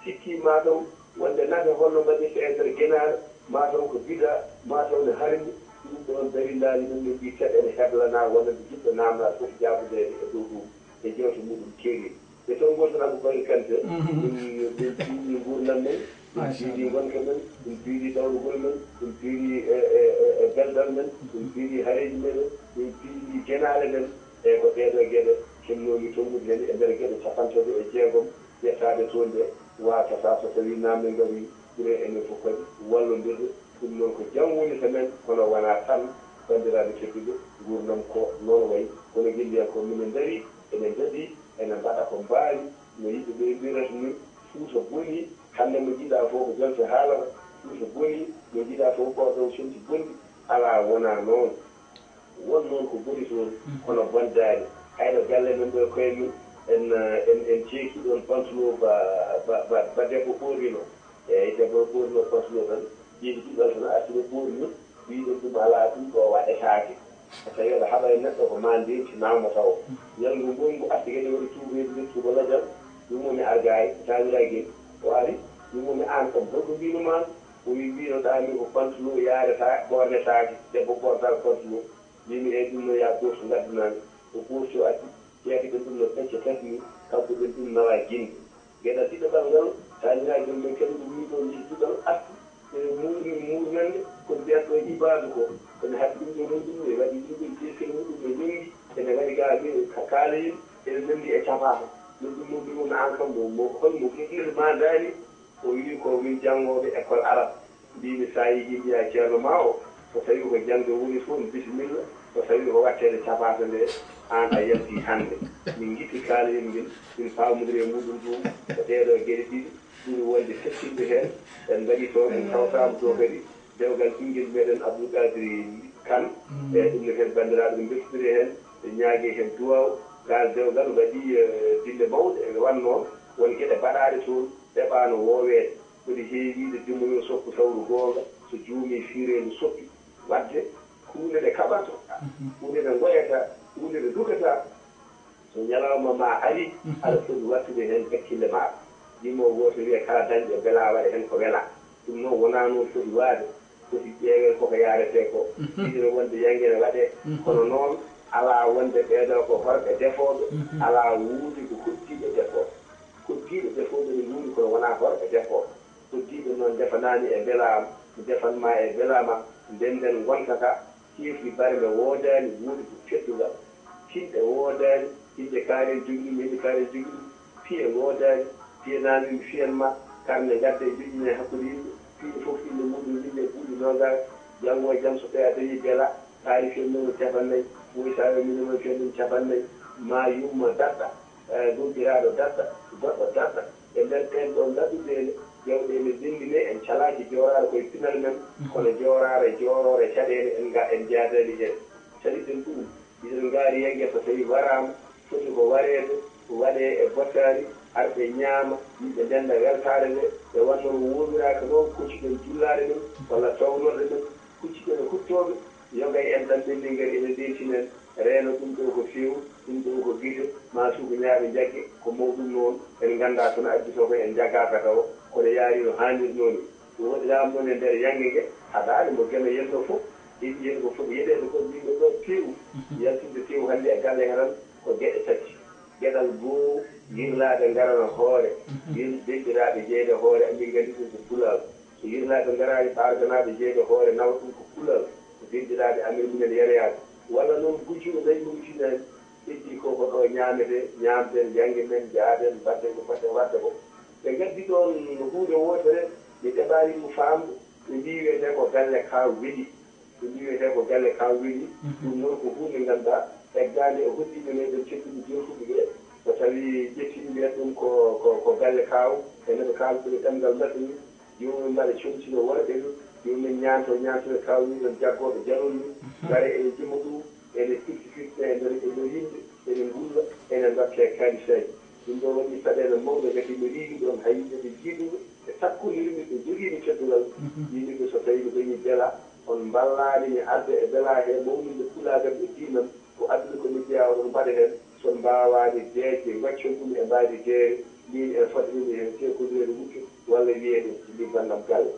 sikkii maa taw wonde nafe holno mbaɗirtee e nder genaale, maa taw ko bidaa, maa taw ne harmi, ɗum ɗoon darindaali mum min mbii teɗe ne heblanaa wonande jiɗɗo naamnaade foti jaabudeede e dow ɗum e jewte muɗum keeriiɗe. E tonngol tan Abou Bakary Kanté, min, min piiji nguurndam men, min piiji ngonka men, min piiji dawrugol men, min piiji e, e, e, e beldal men, min piiji hareeji meɗen, min piiji genaale men. E ko ɗee ɗoo geɗe kennoomi tonngude heen e nder geɗe cappanɗe tati e jeegom, ƴettaade toon nde waasata so tawii naamne ngarii, ɓure enen fof kadi wallondirde. Ɗum noon ko jam woni to men, kono wonaa tan, banndiraaɓe tedduɓe, nguurndam ko noon wayi. Kono ngenndiyankooɓe minen ndarii, ene ndaɗi, ene mbaɗa ko mbaawi, no yimɓe ɓe mbiyirata ni, Fuuta bonii, hannde mo njiɗaa fof ko jam so haalata, Fuuta bonii, mo njiɗaa fof ko ɗon comci bonɗi, alaa wonaa noon. Won noon ko boni toon, kono bondaani. Hayɗo galle men ɗo e koye mum, en, en, en ceeki ɗoon pantulo ba, ba, ba, ba debbo ɓoornino. Eeyi, debbo ɓoornino pantulo tan, ƴeewi ɗiɗal tan arti ɗo ɓoorni, mbiɗen ɗum alaa ɗum ɗo waɗetaake. So tawii aɗa haɓa e neɗɗo ko maa ndeentinaa mo tawo. Ñalngu ngonngu arti kadi waɗi tuubeede nder tuubalajal, ɗum woni argaay, taawiraay gel, o ari, ɗum woni aan kam, holko mbiinu maa? O wi, mbiino ɗaa min ko pantulo yaarata, ɓoornetaake, debbo ɓoornataako pantulo. Mbimi, eey, ɗum noon yaa gooto ngaddanaami. O gooto o addi, jeyaɗi ɓen ɗum no pecce tati ni, kanko ɓen ɗum nawa ginde. Geɗal ɗiɗaɓal ngal, taaniraagal men kadi o wii ɗo, ndii duɗal arti, ene muurni muurnande, ko mbiyat ɗo ibaadu ko. Ene haɗi ɗum ɗo muɗum, ne waɗi ɗum ɗo jeesel muɗum, ne ñongi, ene waɗi ga, ka kaalayen, ene nanndi e cafaaka. Ɗum ɗum ɗum ɗum aan kam, mo, mo, hol mo giɗirma ndaani? O wii ko min janngooɓe école arabe. Mbimi, so a yehii mbiyaa ceerno maa o, so tawii ko jaŋde woni toon, bisimilla, so tawii ko waɗteede capaata nde, aan a yaltii hannde. Min ngitti kaaleyel ngel, min paamondiri e muɗum ɗum, ko ɗeeɗoo geɗe ɗiɗi ɓuri wonde teskiɗe heen. En mbaɗii toon, en tawtaama toon kadi dewgal ɓinngel meɗen Abdoul Kadri Kane, e ɗum ne kadi banndiraaɓe no mbeltondiri heen, ɓe ñaagii heen duwaaw. Ngaal dewgal waɗii, eh, dille mawɗe, ene wannoo won geɗe baɗaaɗe toon, ɗe ɓaano wooweede. Foti heewiide dimo yo soppu sawru goonga, so juumii fiireendu soppi. Waɗde huunde nde kaɓata, huunde nde ngoyata, huunde nde dukata. So ñalawma maa arii, aɗa foti wattude heen hakkille maaɗa. Dimo gooto wiya kala dañɗo belaa waɗa heen ko welaa. Ɗum noon wonaa noon foti waade. Foti ƴeewee koko yaaretee ko. Miijino wonde yannge ne waɗee, kono noon alaa wonde ɓeeɗoo ko horɓe defooɓe, alaa wuude ko hoddiiɓe defooɓe. Hoddiiɓe defooɓe ne nguuri kono wonaa horɓe defooɓe. Hoddiiɓe noon ndefanaani e mbelaama, ndefan maa e mbelaama, ndenden ngonka ka, teefri barme woodaani, wuude ko teddungal. Kinɗe woodaani, innde kaari en jogii, innde kaari en jogii, piye woodaani, piye naami mi fiyan ma, karne ngadde njoƴƴine hakkunde yimɓe, piye fof innde muuɗum winde buuɗi noogaas, janngo e jam so tawii a dañii bela, kaari fiyan noon capannay, woy sa yo minen on fiyan ɗum capannay, ma yumma daɗɗa, eh, goggiraaɗo daɗɗa, goɗɗo daɗɗa. E nder ɗeen ɗoon daɗɗuɗeele, jawɗeele ndenndi ne en calaaki jooraare koye pinal men, kono jooraare jooroore caɗeele en nga en njaadaani heen. Caɗiɗen ɗum, iɗen ngaari yannge so tawii waraama, foti ko wareede, waɗee e bottaari, arɓe ñaama, yimɓe ndennda weltaare nde, ɓe wannoo wooɓiraaka noon, koccuɗen jullaare men, walla toownorde men, kuccuɗen e huttooɓe, yogay en tan ɓenni ngari ene ndeentina en, reeno ɗum ɗo ko feewu, ɗum ɗo ko gite, maa suuku ñaaɓe njagge, ko mawɗum noon, en nganndaa so no addi so ko en njaggaaka tawo, kono yaari no haanirnoo ni. Ɗum waɗiraama noon e nder yannge nge, haɗaani mo geno yennoo fof, heɓi heen ko foti yeɗeede ko mbiyɗo ɗo teewu, yaltinde teewu hannde e galle he tan ko geɗe tati. Geɗal goowu, yirlaaɓe ngarana hoore, yir-, denɗiraaɓe jeyde hoore, amin nganndi ɗum ko pulaagu. So yirlaaɓe ngaraani, ɓaarganaaɓe jeyde hoore nawa ɗum ko pulal, ko denɗiraaɓe amen minen yareyaaɓe. Walla noon gujjuɗo nayi mum tinaani, heddii ko ko ɗo ñaametee, ñaamten, njanngen, njaaden, mbaɗden ko fotɗen waɗde ko. Ɓe ngaddi ɗoon huunde wootere, ɓe ɗeɓaani ɗum faamde, ɓe mbii wiyetee ko galle kaaw weli. Ɓe mbii wiyetee ko galle kaaw weli. Ɗum noon ko huunde ngannduɗaa, eggaande e hoɗdiiɓe meɗen tedduɓe jooɗuɓe ɓe, so tawii ƴettii mbiyat ɗum ko, ko, ko galle kaaw, e no ɓe kaalduɗo e ɗemngal maɓɓe ni, joomum mbaɗa comci no worɓe ni, joomum ñaanto, ñaanto e kaaw ni ɗon jaggooɓe jalol ni, ngara e jimma ɗum, ene firti firti e nder, e nder yimɓe, ene ngulla, ene ndokke kaalisaaji. Ɗum ɗo waɗi saɗeende mawɗo, ngati no riiwi ɗoon, hay yimɓe ɓe jiiduɓe, ɓe sakkondirmi, ɓe jogiimi teddungal. Yimɓe so tawii mi dañii bela, on mballaani mi arde e bela he mawninde pulaagal e diinam, ko aduna ko mi jeyaa oɗon mbaɗa heen, so on mbaawaani deeƴde, ngoccon ɗum e mbaadi deere, miin en fotani mi heen teekondireede wutte walla wiyeede libbannam galle.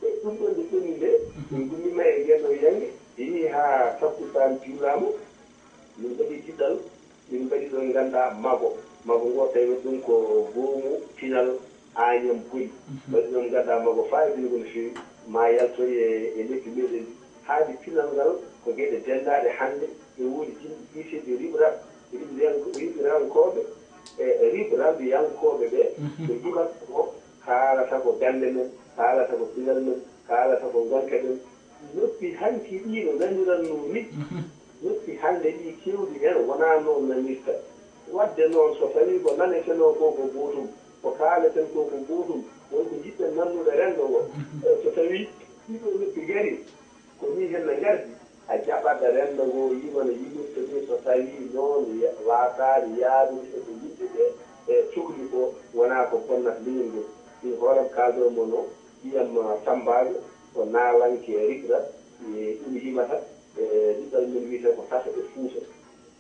E ɗum ɗoon nde ɓenni nde, min ngummiima e ngeen ɗoo yannge, yehii haa takkusaan juulaama, min mbaɗi diɗɗal, min mbaɗi ɗoon ngannduɗaa mago. Mago ngo tawi ɗum ko goomu pinal Añam Boli. Mbaɗi ɗoon ngannduɗaa mago faayidiigo no feewi, ma yaltoy e, e leppi meɗen ɗi. Haadi pinal ngal ko geɗe denndaaɗe hannde, ɓe woodi jimɗi biyeteeɗi riɓrap, riɓiranko-, riɓirankooɓe, e, e riɓraɓiyankooɓe ɓe, ɓe njogata ko, kaalata ko gannde men, kaalata ko pinal men, kaalata ko ngonka men. Noppi hanki ɗii no nanirannoo ni, noppi hannde ɗii keewɗi heen wonaa noon nanirta. Waɗde noon, so tawii ko nanetenoo ko ko gootum, ko kaaleten ko ko gootum, won ko njiɗɗen nannude renndo ngo. E so tawii ɗii ɗoo noppi ngarii, ko nii heen no ngardi, a jaɓat renndo ngo yima no yimirta ni, so tawii noon ya-, waasaani yaarude e ko yimɓe ɓe, e cokli ko, wonaa ko bonnata leñol ngol. Min hooram kaaldoo mo no ɓiyam Sammbaajo, ko naalanke riɓra, e ɗum yimata, e ɗiɗal men wiyetee ko Tata e Fuuta.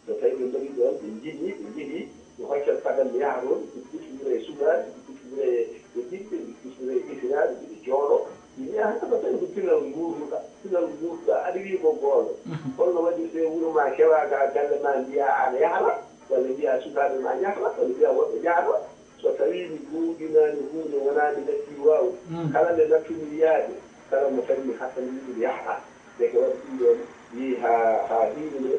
So tawii ɓe mbaɗii ɗoon, ɓe njinnii, ɓe njehi, ɓe hoccat padan mi yaha toon, ɓe kuutinira e sukaaɓe, ɓe kuutinira e, e ɓiɓɓe, ɓe kuutinira e ɓetiraaɓe, ɓe jooɗoo. Mi wiya, "Hannde ko tawi ko pinal nguurduɗaa, pinal nguurduɗaa, aɗa wiyi ko goonga. Holno waɗirtee wuro maa kewaa gaa galle maa mbiyaa aɗa yahra, walla mbiyaa sukaaɓe maa njahra, walla mbiyaa woɓɓe njahra?" So tawii mi goongɗinaani huunde, wonaa mi nattii waawde, kala nde nattumi yaade, kala mo tawi mi haɗtan yimɓe mi yahra. Ndeke waɗi ɗum ɗoon, yehi haa, haa hiinde nde,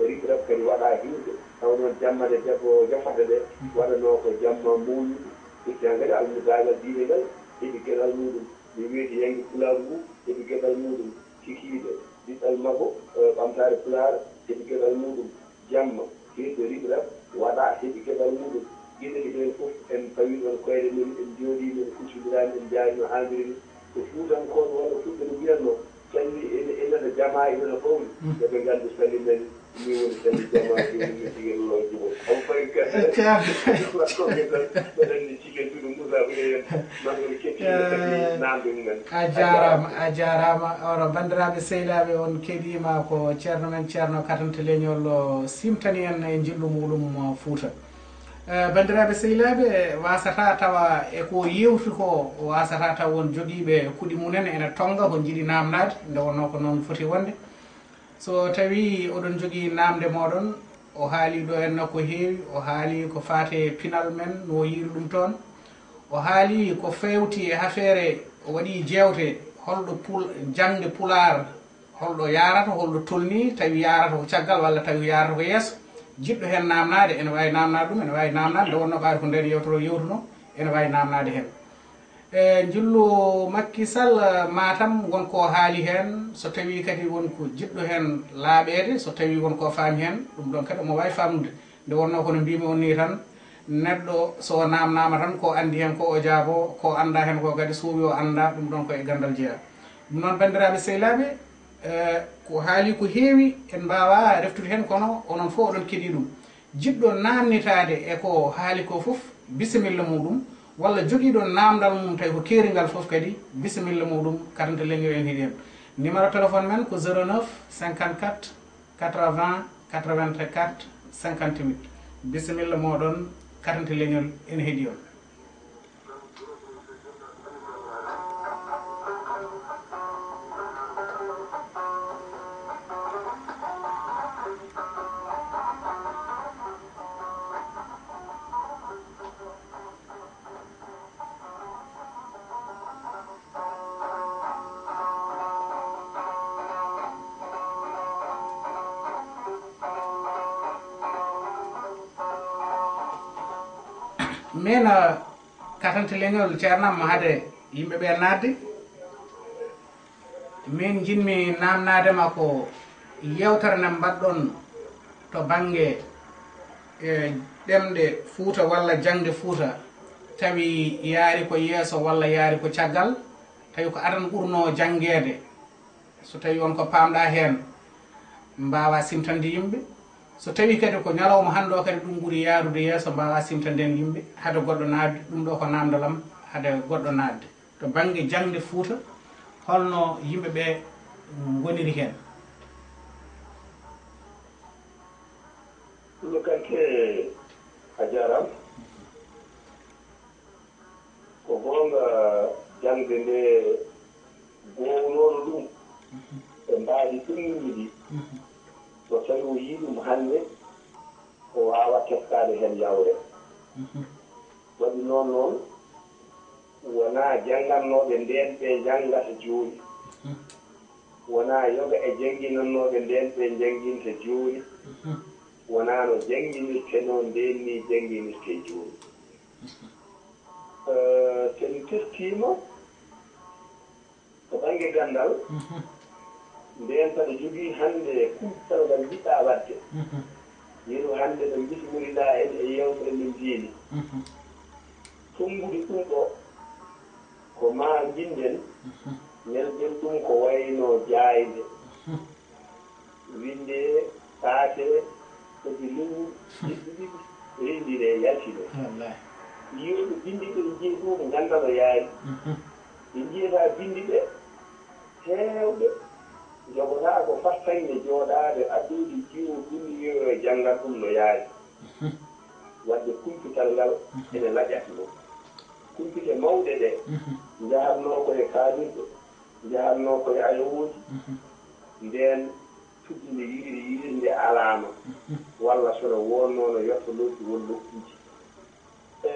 riɓrap kadi waɗa hiinde, taw noon jamma nde debbo jofata nde, waɗanoo ko jamma mawnude, firti han kadi almudaagal diine ngal, heɓi geɗal muuɗum. Mi weeti yannge pulaagu ngu, heɓi geɗal muuɗum, kikiiɗe, diɗɗal makko, eh, ɓamtaare pulaar, heɓi geɗal muuɗum. Jamma, hirde riɓrap, waɗa heɓi geɗal muuɗum. Geɗel heen fof, en pawi ɗoon koyɗe men, en njooɗii, men kuccondiraani, en njaari no haaniri ni. Ko Fuutankooɓe walla Fulɓe no mbiyatnoo, calli ene, ene no jamaa, ene no fawri. Yo ɓe nganndu calli men, min woni calli jamaa, joomum no jigel loo jubol. Abubakar Kane, Fuutankooɓe tan, mbeɗa anndi jigel ɗum ɗum. Mawɓe, mawɓe kettiiɓe kadi naamnde mumen. A jaaraama, a jaaraama. Oro, banndiraaɓe sehilaaɓe, on keɗiima ko ceerno men, ceerno Katante Leñol, o siimtani en e njillu muɗum Fuuta. Eh, banndiraaɓe sehilaaɓe, waasataa tawa e ko yewti ko, waasataa tawa won jogiiɓe kuɗi mumen ene tonnga ko njiɗi naamnaade, nde wonnoo ko noon foti wonde. So tawii oɗon njogii naamnde mooɗon, o haalii ɗo henna ko heewi, o haalii ko faati e pinal men, no o yiiri ɗum toon. O haalii ko feewti e afeere, o waɗii jeewte, holɗo pul-, jaŋde pulaar, holɗo yaarata, holɗo tolnii, tawi yaarata ko caggal walla tawi yaarata ko yeeso. Jiɗɗo heen naamnaade, ene waawi naamnaade ɗum, ene waawi naamnaade, nde wonnoo ɓaade ko ndeen yeewtere o yewtunoo, ene waawi naamnaade heen. E njillu Macky Sall, Matam, won ko haali heen, so tawii kadi won ko jiɗɗo heen laaɓeede, so tawii won ko faami heen, ɗum ɗoon kadi omo waawi faamnude. Nde wonnoo ko no mbiimi on nii tan, neɗɗo so o naamnaama tan, ko anndi heen ko o jaaboo, ko anndaa heen ko kadi so wi o anndaa, ɗum ɗoon ko e ganndal jeyaa. Ɗum noon, banndiraaɓe sehilaaɓe, e, ko haali ko heewi, en mbaawaa reftude heen, kono onon fof oɗon keɗii ɗum. Jiɗɗo naamnitaade e ko haali ko fof, bisimilla muɗum, walla jogiiɗo naamndal mum tawi ko keeringal fof kadi, bisimilla muɗum, Katante Leñol ene heɗii en. Numéro téléphone men ko zéro neuf cinquante-quatre quatre-vingts quatre-vingt-quatre cinquante-huit. Bisimilla mooɗon, Katante Leñol ene heɗii on. Min, eh, Katante Leñol, ceernam mo hade yimɓe ɓe naatde. Min njiɗmi naamnaade ma ko yeewtere nde mbaɗɗon to bannge, e, ɗemɗe Fuuta walla jaŋde Fuuta, tawi yaari ko yeeso walla yaari ko caggal, tawi ko adan ɓurnoo janngeede. So tawi won ko paamɗaa heen, mbaawaa simtande yimɓe. So tawii kadi ko ñalawma hannde o kadi ɗum ɓuri yaarude yeeso, mbaawaa simtande heen yimɓe, hade goɗɗo naatde, ɗum ɗo ko naamndal am, hade goɗɗo naatde. To bannge jaŋde Fuuta, holno yimɓe ɓe ngoniri heen? Ɗum Kante, a jaaraama. Ko goonga, jaŋde nde goownoono ɗum e mbaadi ɓennundi ndi, so tawi o yii ɗum hannde, o waawat teskaade heen yawre. Waɗi noon noon, wonaa janngannooɓe ndeen ɓe njanngata jooni. Wonaa yoga e jannginannooɓe ndeen ɓe njannginta jooni. Wonaa no jannginirtenoo ndeen nii jannginirtee jooni. Eh, so en teskiima to bannge ganndal, ndeen saɗa jogii hannde kumpital ngal njiɗɗaa waɗde, yeru hannde no mbismoriɗaa en e yeewtere men diine. Tummbude ɗum ɗo, ko maa njinden, nelden ɗum ko wayno jaaynde. Winndee, taatee, foti lewru, ɗiɗi ɗiɗi, reyndinee, yaltinee. Wallaahi. Yiyooɓe binndi ɓe, njiyee ɗum, ngannda no yaari. Ɓe njiyataa binndi ɓe, heewɓe njogotaako fartaŋŋe jooɗaade addude jiwo binndi, yo janngan ɗum no yaari. Waɗde kumpital ngal ene laƴatnoo. Kumpite mawɗe ɗe njahatnoo ko e kaalirɗe, njahatnoo ko e ayowooji. Ndeen tuddi nde yiiri yiiri nde alaama, walla so no wonnoo no yotto nokki won nokkuuji. E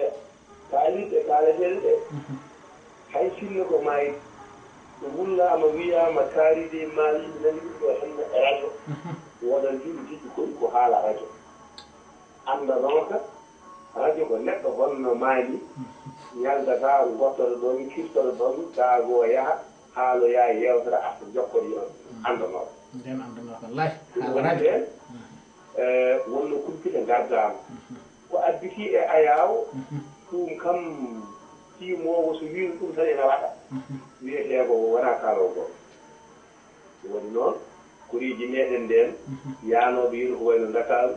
kaalirɗe kaaleteeɗe ɗe, hay sinno ko maayde, so wullaama, wiyaama, kaari de maayi, nani ɗum ɗo henna e rajo, wodan juuɗe teddukoy ko haala rajo. Anndanooka, rajo ko neɗɗo honno maayni, ñaldataa, ngottoto ɗoon, kirtoto ɗoon, daago yaha, haaloyaa, yeewtora, arta, jokkoo e on anndanooka. Ndeen anndanooka, wallaahi, haala rajo. Ndeen, eh, wonno kumpite ngardaama. Ko additii e ayaawo, ɗum kam, tiimoowo so wiino ɗum tan ena waɗa. Wiyetee ko wonaa kaaloowo gooto. Ɗum waɗi noon, koreeji meeɗen ndeen, yaanooɓe yeru ko wayno Ndakaaru,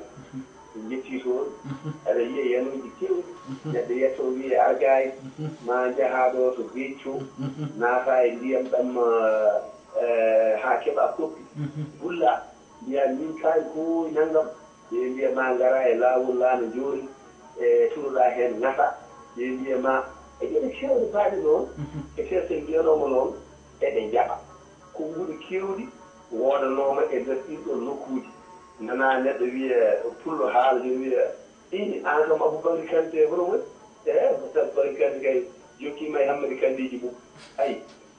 Njetti toon, aɗa yiya yanuuji keewɗi, neɗɗo yetto wiye argaay, ma njahaa ɗo to Beecco, naata e ndiyam ɗam, eh, haa keɓa koppi, gulla, mbiya min kaari ko nanngam, ɓe mbiya ma ngara e laawol laana jooni, e turoɗa heen ŋata, ɓe mbiya ma, e geɗe keewɗe baaɗe noon, e tee so en mbiyanooma noon, eɓe njaɓa. Konnguɗi keewɗi woodanooma e nder ɗiin ɗoon nokkuuji. Nana neɗɗo wiya, pullo haala jooni wiya, "Ii, aan kam Aboubacry Kanté hono woni?" Eey, Aboubacry Kanté kay jokkiima e Hammadi Kanndiiji mum. Ayi,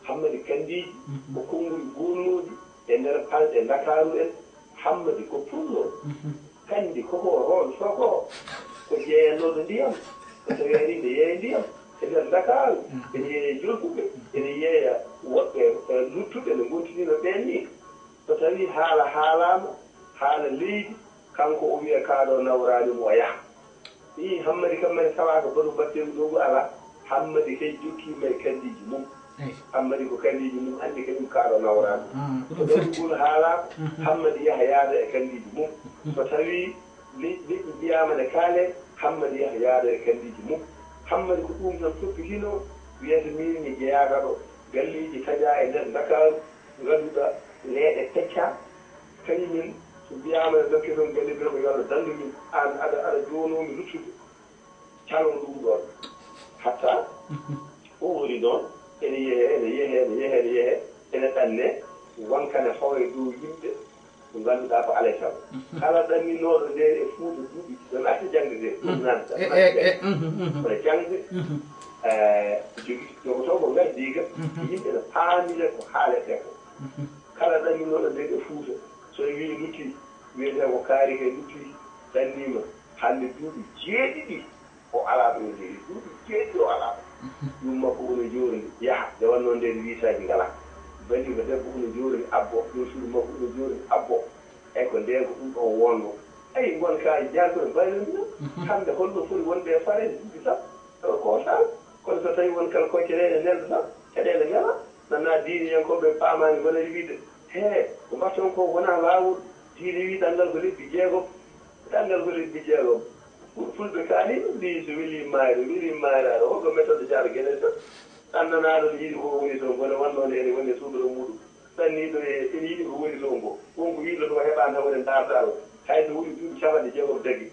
Hammadi Kanndiiji ko konnguɗi goodnooɗi e nder palɗe Ndakaaru en. Hammadi ko pullo. Kandi koko roon soko ko jeeyannooɗo ndiyam, ko tawi ari ne yeeya ndiyam e nder Ndakaaru, ene yeeya jolfuɓe, ene yeeya woɓɓe, eh, luttuɓe ne ngontiniino ɓeen ni. So tawi haala haalaama, haala leydi, kanko o wiya kaaɗo nawraani mo o yaha. Ii, Hammadi kam mani tawa ko batu batteewu ɗo ngu alaa. Hammadi kay jokkiima e kanndiiji mum. Hammadi ko kanndiiji mum anndi kañum kaaɗo nawraani. Ko ɗum firti. Ngol haalaaka, Hammadi yaha yaada e kanndiiji mum. So tawi leƴƴi, leƴƴi mbiyaama ne kaale, Hammadi yaha yaada e kanndiiji mum. Hammadi ko ɗum tan toppitino, wiyata min mi jeyaaka ɗo. Galleeji taƴaa e nder Ndakaaru, ngannduɗaa leeɗe peccaa. Kañum en, so mbiyaama ne dokke toon galle bee ko yo Allah danndu min, aan aɗa, aɗa joonoo mi luttude. Calon ɗum ɗoon. Hatta o woni noon, ene yehe, ene yehe, ene yehe, ene yehe, ene ɗanne wonkane fawa e dow yimɓe ko ngannduɗaa ko alay sago. Kala ɗanninooɗo nde e Fuuta duuɓi, ɗon acca jaŋde nde, ɗum nan tan, acca jaŋde. Kono jaŋde, eh, jogi, jogotoo ko ngaddiiga, yimɓe ne paamira ko haaletee ko. Kala ɗanninooɗo nde e Fuuta, so en wii lutti, wiyetee ko kaari kay lutti, ɗanniima, hannde duuɓi jeeɗiɗi o alaa ɗo o jeyi, duuɓi jeeɗiɗi o alaa ɗo. Ɗum makko woni joorndi, yaha, nde wannoo ndeen wiisaaji ngalaa. Bali ko debbo woni joorndi abbo, ɗum suudu makko woni joorndi abbo. Eyi ko ndeen ko ɗum ɗo wonno. Eyi, ngon ka jaagol baylo ndina, hannde holno foti wonde e Farayse duuɓi sappo, ko tan. Kono so tawi won kala koccere ene nelda tan, caɗeele ngala, nana diiniyankooɓe paamaani ngona e wiide, "Hee, ko mbaɗton ko wonaa laawol, diine wi ɗanngal ko lebbi jeegom." Ɗanngal ko lebbi jeegom. Ful-, fulɓe kaali ɗum mbiyi so weli maayre, weli maayraare, holko mettoto jaaro geɗe tan? Ɗannanaaɗo ne yiɗi ko woni toon, bone wannoo ne ene woni e suuɗoro muuɗum. Ɗanniiɗo e, ene yiɗi ko woni toon ko. Won ko yiɗo ɗo heɓaani tan woni ndaartaaro. Hay so woni duuɓi capanɗe jeegom dagi.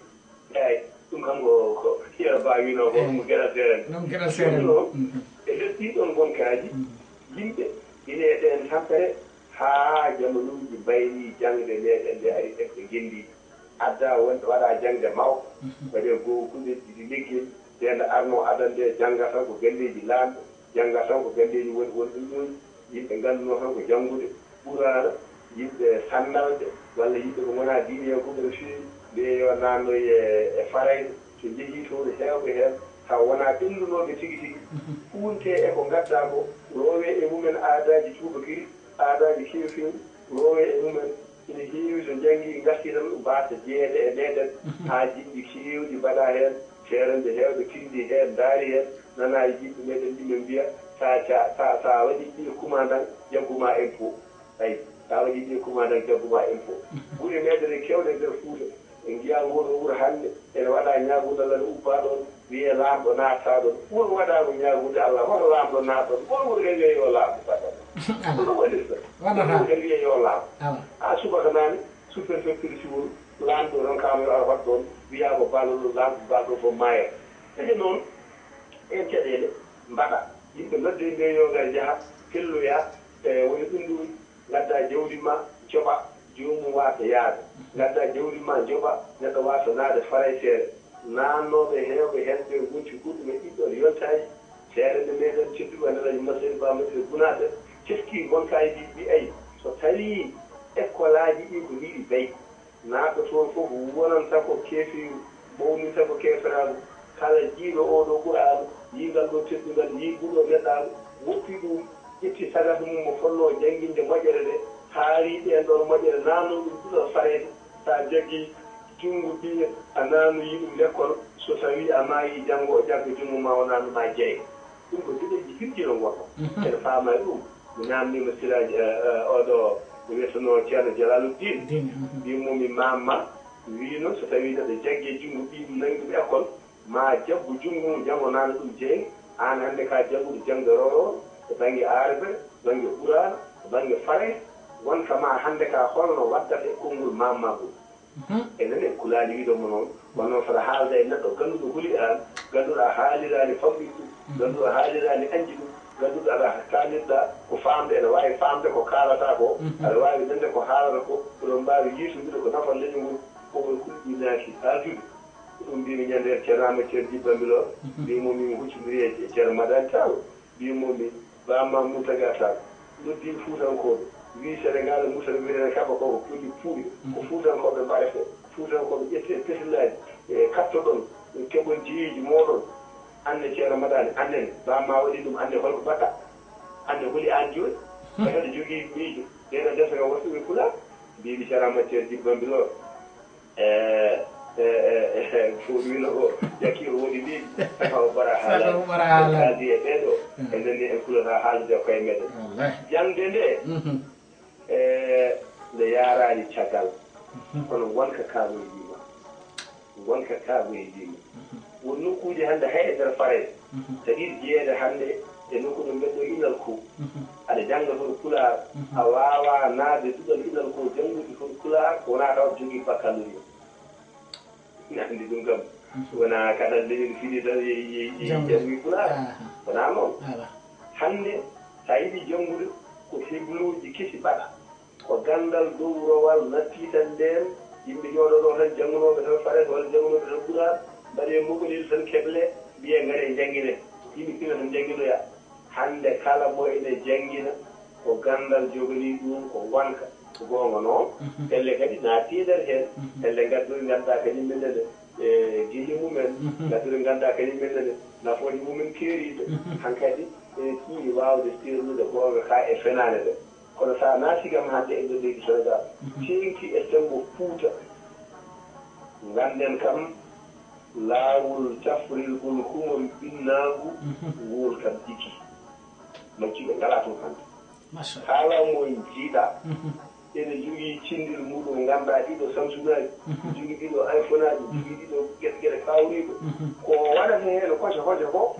Eey, ɗum kam ko, ko Yero Ba wiinoo ko, ɗum ko geɗal seerenɓe. Ɗum geɗal seerenɓe. Ɗum noon, e nder ɗii ɗoon ngonkaaji, yimɓe ine e ɗeen tampere haa jamanuuji mbayrii jaŋde meɗen nde ari ɗemɗe ngenndi. Adda won, waɗa jaŋde mawɗo, waɗee goo kuɗe ɗiɗi leggel, nde nde arnoo adan nde jannga tan ko galleeji laamɓe, jannga tan ko galleeji woni, woni ɗum ɗoon, yimɓe ngannduno tan ko janngude ɓuraana, yimɓe sanndalɓe, walla yimɓe ko ngonaa diiniyankooɓe no feewi, mbiye yo naannoy e, e Farayse, so njehii toon heewɓe heen, tawa wonaa ɓenndunooɓe tigi tigi, huuntee e ko ngaddaa ko, roowee e mumen aadaaji tuubakiri, aadaaji keew-keew, roowee e mumen, ina heewi so njanngii ngartii tan mbaasa jeyeede e meeɗen, haa jinndi keewɗi mbaɗaa heen, seerenɓe heewɓe tinndii heen, ndaari heen, nanaa e yimɓe meeɗen ɗi men mbiya, sa, sa, sa, sa waɗii ɗiɗo kumandan, jaggu ma impôt. Ayi, sa waɗii ɗiɗo kumandan, jaggu ma impôt. Gure meeɗen e keewɗe e nder Fuuta, en njiyaa ngoo ɗoo wuro hannde, ene waɗa ñaagundal, ene ubbaa ɗoon, wiyee laamɗo naattaa ɗoon. Wuro waɗaama ñaagunde Allah, hoto laamɗo naat ɗoon. Ngol wuro kadi wiyee yo laamɗo baɗɗo. Ɗum ɗo waɗirta. Waɗata. Ɗum kadi wiyee yo laamɗo. Haa subaka naane, sous-préfecture siwol, laamɗo ronkaama yo ar waɗ ɗoon, wiyaa ko baalo ɗo, laamɗo baalo ɗo fof maaya. Tigi noon, en caɗeele mbaɗa. Yimɓe nodde nde yo ngar njaha, pelloya, e woni ɗum ɗum. Ngadda jawdi ma, joɓa joomum waasa yaade. Ngadda jawdi ma, joɓa neɗɗo waasa naade Farayseere. Naannooɓe heewɓe heen ɓe ngonti goɗɗum e ɗiɗɗoon yontaji, seeɗa nde meeɗen tedduɓe Alhaji Masari Ba Madina Gunaas en, teskii ngonkaji ɗi, mbiyi, ayi, so tawii ekkolaaji ɗi ko nii ɗi mbayi, naatɗo toon fof wonanta ko keefeeru, mawninta ko keeferaagu. Kala jiiɗo oo ɗoo Qur'aanu, yii ngal ɗoo teddungal, yii nguu ɗoo neɗɗaagu, woppi ɗum, ƴetti sagata mum mo fotnoo jannginde moƴƴere nde, haari ɗeen ɗoon moƴƴere, naatnoo ɗum duɗal Farayse, so a jaggii junngo ɓiya, a naatnoyii ɗum lekkol, so tawii a maayii janngo, o jagga junngo maa, o naatnu maa jeya. Ɗum ko geɗeeji firji no ngonoo. Ene faama e ɗum. Mi naamniima Siraaji, eh, eh, oo ɗoo, mi wiyeteno Ceerno Jalaaluddin. Din, mhm. Mbiyatmi mo mi maam ma, Wii noon, so tawii neɗɗo jaggi e junngo ɓiy mum, nanngi ɗum école, ma jaggu junngo mum, janngo naana ɗum jeyi. Aan hannde ka janngude jaŋde roro, to bannge aarabe, to bannge quraana, to bannge farayse, wonta ma hannde ka holno waddata e konngol maam ma ngol. Enen en kulaani wiide mo noon. Kono noon, so aɗa haalda e neɗɗo ganduɗo holi aan, ganduɗo a haaliraani famɗude ɗum, ganduɗo a haaliraani añde ɗum, ganduɗo aɗa kaalirɗa ko faamde, ene waawi faamde ko kaalata ko, aɗa waawi nande ko haalata ko, oɗon mbaawi yiitondirde ko nafata leñol ngol, ko oɗon kulɓinaaki haaldude. Ko ɗum mbimi ñande, Ceerno Amadou Ceerno Djiby Bambilor, mbimo min huccondiri e Ceerno Madani Tall, mbimo mi Ba ma Mountaga Tall, noddi Fuutankooɓe, wii Senegaal e Mauritanie wiyetee kaɓa ko ko pulli puuyɗo, ko Fuutankooɓe mbaɗetee. Fuutankooɓe ƴetti e petilaaji, e kattoɗon, keɓon jeyeeji mooɗon. Anne Ceerno Madani, anne Ba ma waɗi ɗum, anne holko mbaɗɗa? Anne holi aan jooni? E kadi jogii miijo, ɗeɗo dese ko waɗtuɓe Pulaar. Mbimi Ceerno Amadou Ceerno Djiby Bambilor. E, e, e, e, fof wino ko, yakki o woni min, saka o bara haalani. Saka o bara haalani. Kadi e ɓeeɗo, enen ni en kulata haalde e koye meɗen. Wallahi. Jaŋde nde, e, nde yaaraani caggal. Kono wonka kawoy yima. Wonka kawoy yima. Won nokkuuji hannde hay e nder Farayse. Tawi jeyeede hannde e nokku ɗo mbiɗo inal ko. Aɗa jannga toon Pulaar, a waawaa naatde duɗal inal ko janngude toon Pulaar, ko wonaa taw aɗa jogii baccalauréat. Ina anndi ɗum kam, wonaa kasal leñol fini tan yehi, yehi, yehi janngi Pulaar. Wonaa noon. Hannde, so a yiɗi janngude, ko hebluuji kesi mbaɗa. Ko ganndal dowrowal nattii tan ndeen, yimɓe njooɗoɗo tan janngunooɓe tan Farayse walla janngunooɓe tan Pulaar, mbaɗee mogolel tan keble, mbiyee ngaree njanngine. Yimɓe pina tan njannginoya. Hannde kala mo ene janngina, ko ganndal joganii ɗum, ko ngonka. Ko goonga noon, pelle kadi naattii e nder heen. Pelle ngadduɗe ngannduɗaa kañum menne ne, e gille mumen, ngadduɗe ngannduɗaa kañum menne ne, nafooje mumen keeriiɗe. Hankadi, ene tiiɗi waawde seernude goonga ka e fenaande nde. Kono so a naati kam hannde e nder leydi Senegaal, teeŋti e senngo Fuuta, ngannden kam laawol cafrirgol humam ɓinnaagu ngol kam jikki. Maccuɓe ngalaa toon hannde. Kala mo njiiɗaa ene jogii cinndel muɗum, nganndaa ɗiɗo Samsunaaji, jogii ɗiɗo iPhonaaji, jogii ɗiɗo geɗe geɗe kawriiɗo. Ko waɗata heen koca koca ko,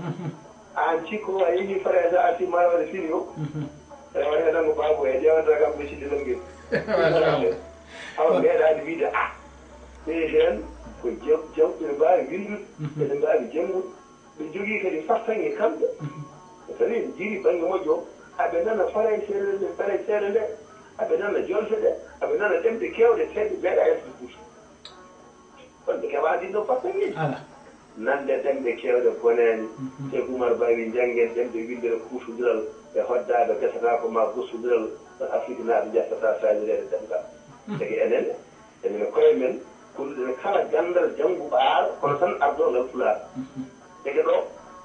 aan cikko a yehii Farayse a artii ma waɗa fini o. Rewa heen tan ko baabu e ƴeewanta kam ɓe siddi lamgel. Awa meeɗaani wiide a. Ɓe heen ko jam jam, ɓe mbaawi winndude, ɓe mbaawi janngude. Ɓe jogii kadi fartaŋŋe kamɓe. So tawii en njiiri bannge moƴƴo o, aɓe nana Farayseere nde, Farayseere nde, aɓe nana jolfe ɗe, aɓe nana ɗemɗe keewɗe, tee ɓe meeɗaa yaltude Fuuta. Kono ɓe keɓaa ɗiin ɗoo fartaŋŋeeji. Nande ɗemɗe keewɗe bonaani. Te Umar Ba wi njanngen ɗemɗe winndere kuutondiral e hoddaaɓe gasataako ma gostondiral, ɗon Afriknaaɓe njattata saamireede ɗemngal. Tagi enen, enen e koye men, kulɗen kala ganndal jannguɓaal, kono tan ardoo ngal Pulaar. Tagi ɗo,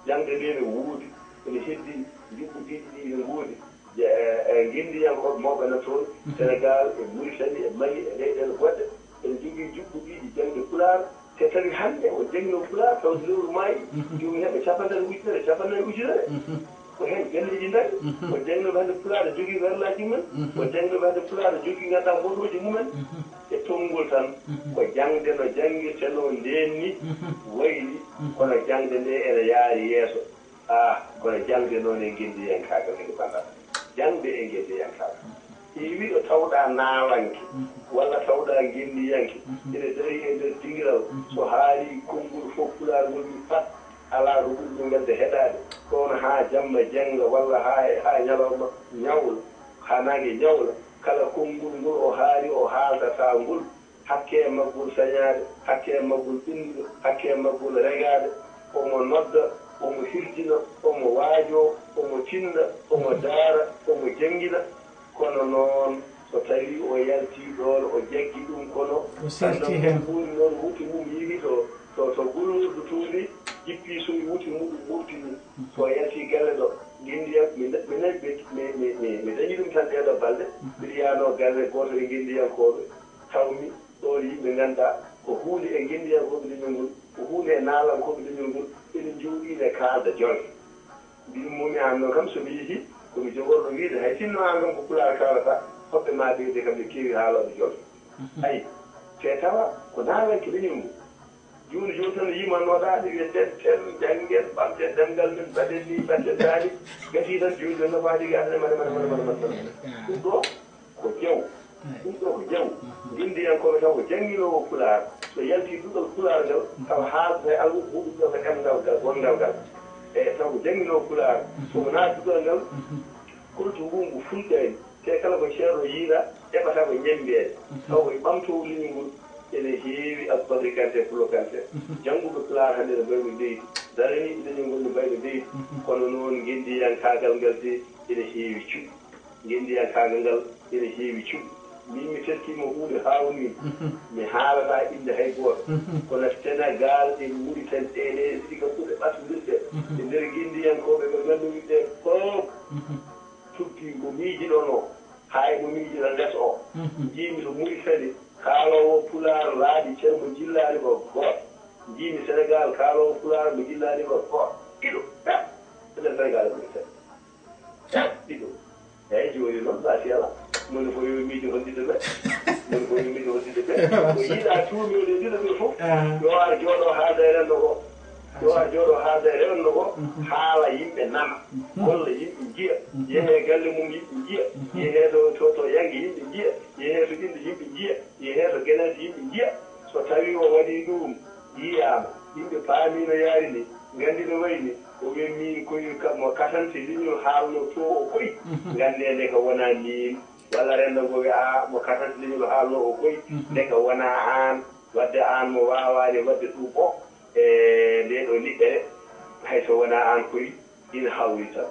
jaŋde nde ne woodi, ene heddi njuɓɓudiiji ɗi ene ngoodi. Je-, e, e nginndiyankooɓe mawɓe nan toon, Senegaal, e Muritani, e Mali, e leyɗeele goɗɗe, ene njogii njuɓɓudiiji jaŋde Pulaar, te tawi hannde o jannginoo Pulaar, tawde lewru maayi, joomum heɓa cappanɗe tati ujunere, cappanɗe nayi ujunere. Ko heen galleeji ndaari. O jannginoo hannde Pulaar, jogii werlaaji mumen. O jannginoo hannde Pulaar, jogii ngannduɗaa mboɗooji mumen. E tonngol tan, ko jaŋde no janngirtenoo ndeen ni wayli, kono jaŋde nde ene yaari yeeso. Ah, kono jaŋde noon e ngenndiyankaagal kadi bannata. Jaŋde e ngenndiyankaagal. Heewii ɗo tawɗaa naawanke, walla tawɗaa ngenndiyanke, ene darii e nder dingiral, so haalii konngol fof Pulaar ngol wi pat, alaa ko ɓuri ɗum welde heɗaade. Ɗoon haa jamma jannga, walla haa, haa ñalawma ñawla, haa naange ñawla, kala konngol ngol o haali, o haaldataa ngol, hakke e maggol sañaade, hakke e maggol ɓenndude, hakke e maggol regaade, omo nodda, omo hirjina, omo waajoo, omo tinna, omo daara, omo janngina. Kono noon, so tawii o yaltii ɗoon, o jaggi ɗum, kono o serti heen. Ɗum noon, wuti mum yimi to, to, to Gulwurdu Tuundi, jippi sowi wuti muɗum mofti mum. So o yaltii galle ɗo, nginndi yam, mi, mi, mi, mi, mi, mi, mi dañi ɗum tan ɗee ɗoo balɗe. Mbiɗa yaanoo galle gooto e ngenndiyankooɓe, tawmi ɗoon yimɓe ngannduɗaa ko huunde e ngenndiyankooɓe leñol ngol, ko huunde e naalankooɓe leñol ngol, eɗen njooɗii ne kaalda jolfe. Mbimi mo mi aan noon kam, so mi yehii, ko mi jogorɗo wiyde, hay sinno aan kam ko Pulaar kaalata, hoɓɓe ma ɓeyde kam ne keewi haalooɓe jolfe. Ayi, Te tawa ko naanganke leñol ngol. Jooni jooni tan yimannoɗaa ɗi wiya ten ten janngen ɓamten ɗemngal men mbaɗen ni mbaɗen daani. Gasii tan jooni jooni no faati gasane mane mane mane mane mane. Ɗum ɗo ko jaw. Ɗum ɗo ko jaw. Nginndiyankooɓe taw ko jannginoowo pulaar. So yalti duɗal pulaar ngal taw haalata e almuɓɓe muɗum ɗo ko ɗemngal ngal gonngal ngal. E taw ko jannginoowo pulaar. So wonaa duɗal ngal. Kultu ngu ngu fulɓeede, te kala ko ceerno yiida, eɓata ko ñemmbeede. Taw ko e ɓamtoowo leñol ngol, ene heewi Abubakar Kante, Pullo Kante. Jannguɓe pulaar hannde no mbayno leydi, daraniiɓe leñol ngol no mbayno leydi. Kono noon ngenndiyankaagal ngal de, ene heewi cuɓi. Ngenndiyankaagal ngal ene heewi cuɓi. Min mi teskima huunde haawniinde. Mi haalataa innde hay gooto. Kono Senegaal e Muritani ɗee leyɗe ɗiɗi kam ɓurɗe ɓattondirde e nder ngenndiyankooɓe ɓe ngannduɗen ɓee fof. Tuggi mo miijiɗon o, haa e mo miijiɗon les o. Njiimi to Muritani, kaaloowo pulaar laaɓi cer mo jillaani ko gooto. Njiimi Senegaal, kaaloowo pulaar mo jillaani ko gooto. Ɗiɗo, pep, e nder Senegaal e Muritani. Pep, ɗiɗo. Eeyi, jooni noon, Basi alaa. Moni ko yo miijo hodditde ɓe. Moni ko yo miijo hodditde ɓe. Ko yiɗaa tuumiiɗo e ɗiɗo ɓe fof. Yo ar jooɗo haalda e renndo ngo. Yo ar jooɗo haalda e renndo ngo, haala yimɓe nana, golla yimɓe njiya, yehee galle mum yimɓe njiya, yehee to, to, to Yannge yimɓe njiya, yehee to Ɓinnde yimɓe njiya, yehee to Genaasi yimɓe njiya. So tawii o waɗii ɗuum, yiyaama, yimɓe paamii no yaari ni, nganndi no wayi ni, o wiya miin koy kam mo katante leñol haalnoo to o koy, nganndee nde ka wonaa miin, walla renndo ngo wiya a mo katante leñol haalnoo o koy, nde ka wonaa aan, wadde aan mo waawaani wadde ɗum o. E ndee ɗoo niɓɓere, hay so wonaa aan koy, ina hawri tan.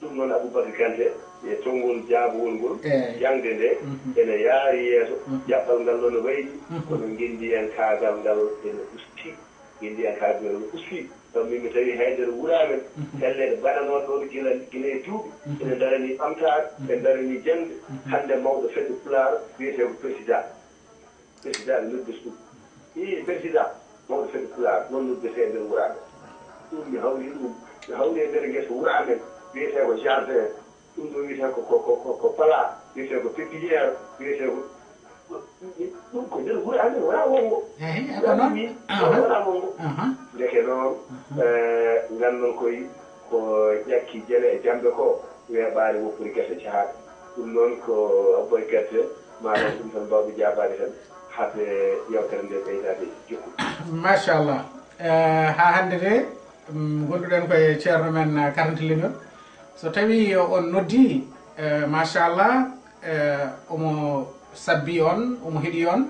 Ɗum noon, Aboubacry Kanté, e tonngol jaabowol ngol, jaŋde nde ene yaari yeeso, jaɓɓal ngal noon no wayi ni, kono ngenndiyankaagal ngal ene usti, ngenndiyankaagal ngal ene usti. Sabu min mi tawi hay nder wuro amen, pelleeɗe mbaɗanooɗe ɗoon gila, gila e duuɓi, ene ndaranii ɓamtaare, ɓe ndaranii jaŋde, hannde mawɗo fedde Pulaar wiyetee ko président. Président ɓe noddata ɗum. Ii, président, mawɗo fedde Pulaar, noon noddetee e nder wuraande. Ɗum mi hawri ɗum, mi hawri e nder ngesa wuro amen, wiyetee ko jardin, ɗum ɗo wiyetee ko, ko, ko, ko, ko pala, wiyetee ko pépinière, wiyetee ko, ɗum ko nder wuro amen, wonaa wonngo. Eeyi, e ko noon. Wonaa wonngo. Ndeke noon, eh, nganndon koye ko ƴakki jele e jamɓe ko, weeɓaani woppori gese cahaaɗi. Ɗum noon ko Aboy Kerte, maa ɗum tan mbawmi jaabaade tan, hade yewtere nde ɓeydaade jokkude. Machallah. Eh, haa hannde de, mm, ngonduɗen koye ceerno men, eh, Karante Leñol. So tawii on noddii, eh, machallah, eh, omo sabbii on, omo heɗii on.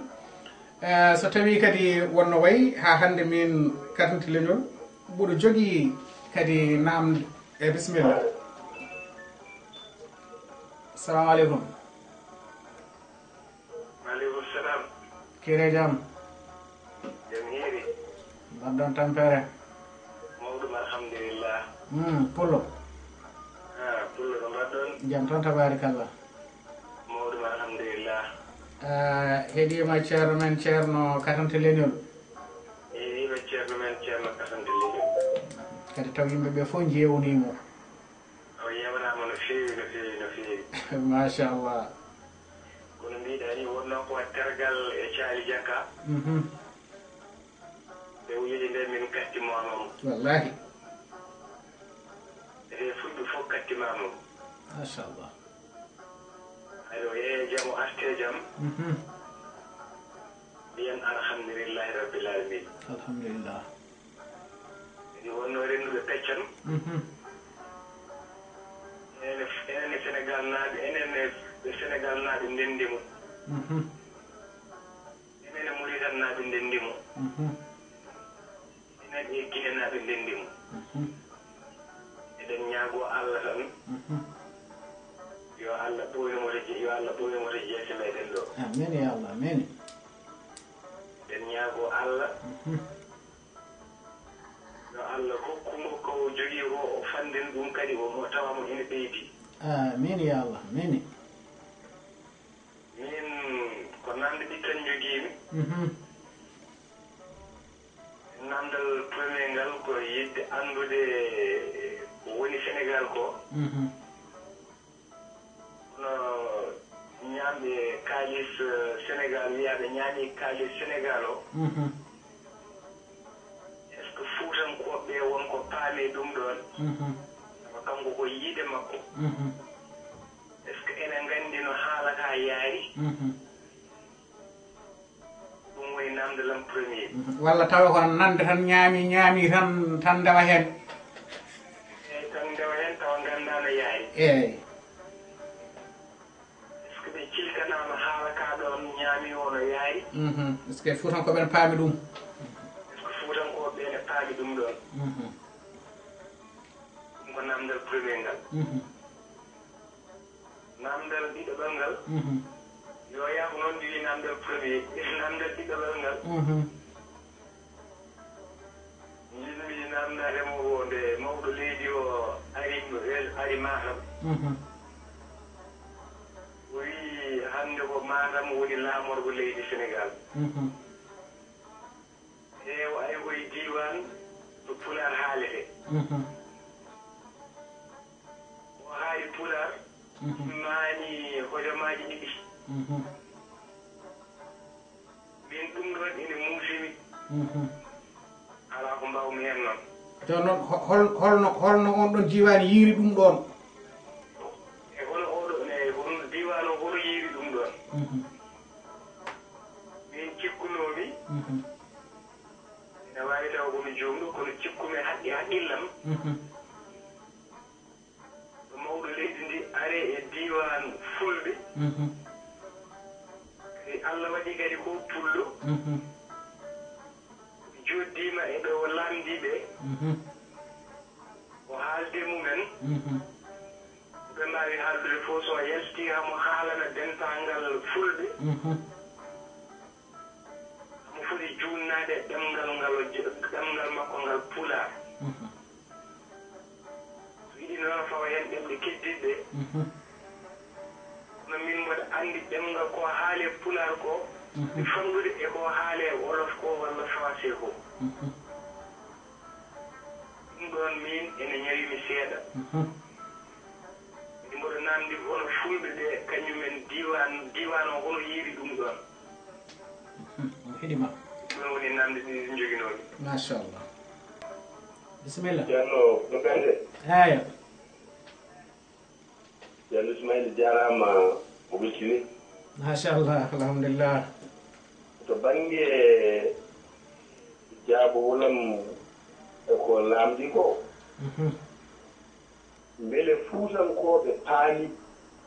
Eh, so tawii kadi wonno wayi, haa hannde min Karante Leñol, mboɗo jogii kadi naamnde. E bisimilla. Assalamu aleykum. Maaleykum salam. Kiire jam. Jam hiiri. Mbaɗɗon tampere. Mawɗum, alhamdulillah. Hmm, Pullo. Ah, Pullo, no mbaɗɗon? Jam tan, tabaarikalla. Mawɗum, alhamdulillah. Ah, heɗiima ceerno men, ceerno Katante Leñol. Heɗiima ceerno men, ceerno Katante Leñol. Kadi taw yimɓe ɓe fof njeewnii mo. O yeewnaama no feewi, no feewi, no feewi. Machallah. Kono mbiɗa ni wonno ko waɗi tergal e caali jaka. Mhm. Ɓe wiyde nde min katti mo amam. Wallahi. E fulɓe fof katti ma amam. Machallah. Aɗo e jam o arte jam. Mhm. Mbiyen alhamdulillahi rabbil alamin. Alhamdulillah. Ene wonno rennduɓe peccan. Mhm. Enen, enen e Senegal naaɓe, enen e Senegal naaɓe ndenndi mo. Mhm. Enen e Mauritanie naaɓe ndenndi mo. Mhm. Enen e Guinée naaɓe ndenndi mo. Mhm. Eɗen ñaagoo Allah tan. Mhm. Yo Allah ɓooynu mo to je-, yo Allah ɓooynu mo to jeese meɗen ɗo. Amin ya Allah, amin. Eɗen ñaagoo Allah. Mhm. Yo Allah hokku mo ko o jogii ko, o fanndin ɗum kadi, o mo tawa mo ene ɓeydi. Amin ya Allah, amin. Min ko namde ɓiɗɗan njogiimi. Mhm. Namdal premier ngal ko yiɗde anndude ko woni Senegal ko. Mhm. Kono ñaamɓe kaali Kaalis, eh, Sénégal, wiyaaɓe ñaami kaalis Sénégal o. Mhm. Est-ce que Fuutankooɓe ɓe won ko paami ɗum ɗoon? Mhm. Sabu kanko ko yiide makko. Mhm. Est-ce que ene nganndi no haala ka yaari? Mhm. Ɗum woni namdal am premier. Mhm. Walla tawa ko nande tan ñaami, ñaami tan, tan ndewa heen. Eeyi, tan ndewa heen, tawa nganndaa no yaari. Eeyi. Est-ce que ɓe ciltanaama haala ka ɗoon ñaami o no yaari? Mhm. Est-ce que Fuutankooɓe ne paami ɗum? Est-ce que Fuutankooɓe ɓe ne paami ɗum ɗoon? Mhm. Ɗum ko namdal premier ngal. Mhm. Namdal ɗiɗaɓal ngal. Mhm. Yo yaafo noon, ndi namdal premier, namdal ɗiɗaɓal ngal. Mhm. Njiɗmi namdaade mo ko nde mawɗo leydi o ari, ari Matam. Mhm. O wii hannde ko Matam woni laamorgo leydi Senegaal. Mhm. Eewa, ay ko e diiwaan to Pulaar haaletee. Mhm. O haali Pulaar, mhm, maani hojomaaji ɗiɗi. Mhm. Min ɗum ɗoon ene muusi mi. Mhm. Alaa ko mbaawmi heen noon. Jooni noon, ho-, hol-, holno, holno on ɗon diiwaan yiiri ɗum ɗoon? E hono oɗo, e hono diiwaan o, hono yiiri ɗum ɗoon? Mhm. Min cikkunoomi, mhm, ene waawi tawa ko mi juumɗo, kono cikkumi haqqi haqqillam. Mhm. Mawɗo leydi ndi are e diiwaan Fulɓe. Mhm. Kadi Allah waɗi kadi ko Pullo. Mhm. Jooɗdiima e ɓe o laamdi ɓe. Mhm. O haalde mumen. Mhm. Ɓe mbaawi haaldude fof, so o yalti hamo haalana dental ngal Fulɓe. Mhm. Omo foti juulnaade ɗemngal ngal, o je-, ɗemngal makko ngal Pulaar. Mhm. So yiɗi noon fawa heen ɗemɗe keddiiɗe ɗe. Mhm. Kono min mboɗo anndi ɗemngal ko haalee Pulaar ko, mhm, mi famɗude e ko haalee Wolof ko walla Français ko. Mhm. Ɗum ɗoon min ene ñawi mi seeɗa. Mhm. Mboɗo naamndi hono Fulɓe ɓe, kañum en diiwaan, diiwaan o hono yiiri ɗum ɗoon? Mhm. O heɗii ma. Ɗum woni naamnde ɗi njoginoomi. Machallah. Bisimilla. Ceerno, no ɓerde? Eeyo. Ceerno Ismail jaaraama, o weltini. Machallah, alhamdulillah. To bannge jaabowol am e ko laamɗi ko, mhm, mbele Fuutankooɓe paami?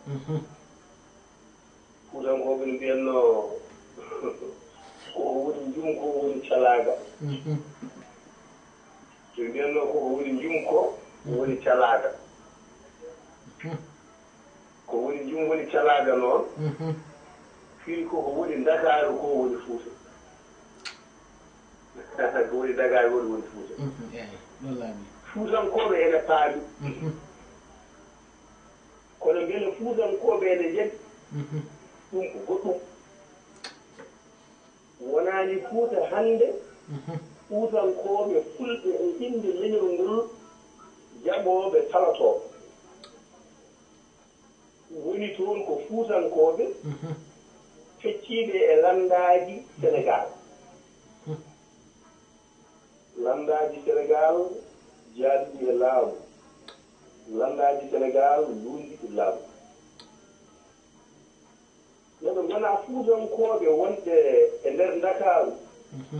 Mhm. Fuutankooɓe no mbiyatnoo, ko ko woni njum, ko woni calaaga. Mhm. Ɓe mbiyatnoo ko ko woni njum ko woni calaaga. Mhm. Ko woni njum woni calaaga noon, mhm, firi ko ko woni Ndakaaru ko woni Fuuta. Ko woni Ndakaaru ko woni Fuuta. Mhm, eeyi, ɗon laaɓi. Fuutankooɓe ene paami. Mhm. Kono mbele Fuutankooɓe ene njaɓi? Mhm. Ɗum ko goɗɗum. Wonaani Fuuta hannde, mhm, Fuutankooɓe, Fulɓe e innde leñol ngol jaɓooɓe talotooɓe. Woni toon ko Fuutankooɓe, mhm, fecciiɓe e lanndaaji Senegaal. Mhm. Lanndaaji Senegaal jaaduɗi e laamu. Lanndaaji Senegaal luulndiɗi laamu. Noɓe ngonaa Fuutankooɓe wonɓe e nder Ndakaaru, mhm,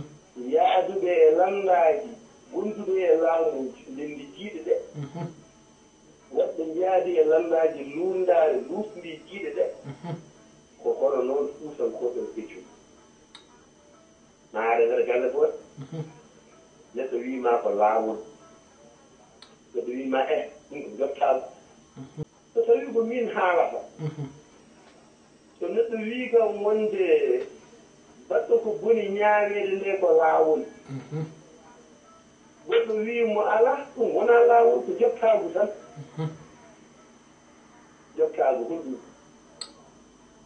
yaaduɓe e lanndaaji gonduɗe e laamu ndenndi jiiɗe ɗe, mhm, woɗɓe njaadi e lanndaaji luulndaare luusndi jiiɗe ɗe, mhm, ko hono noon Fuutankooɓe no peccumi. Maa aɗa nder galle gooto, mhm, neɗɗo wii ma ko laawol. Neɗɗo wii ma, eh, ɗum ko jottaagu. Mhm. So tawii ko miin haalata, mhm, so neɗɗo wii kam wonde baɗɗo ko boni ñaaweede nde ko laawol, mhm, goɗɗo wii mo alaa, ɗum wonaa laawol, ko jottaagu tan. Mhm. Jottaagu, holɗum?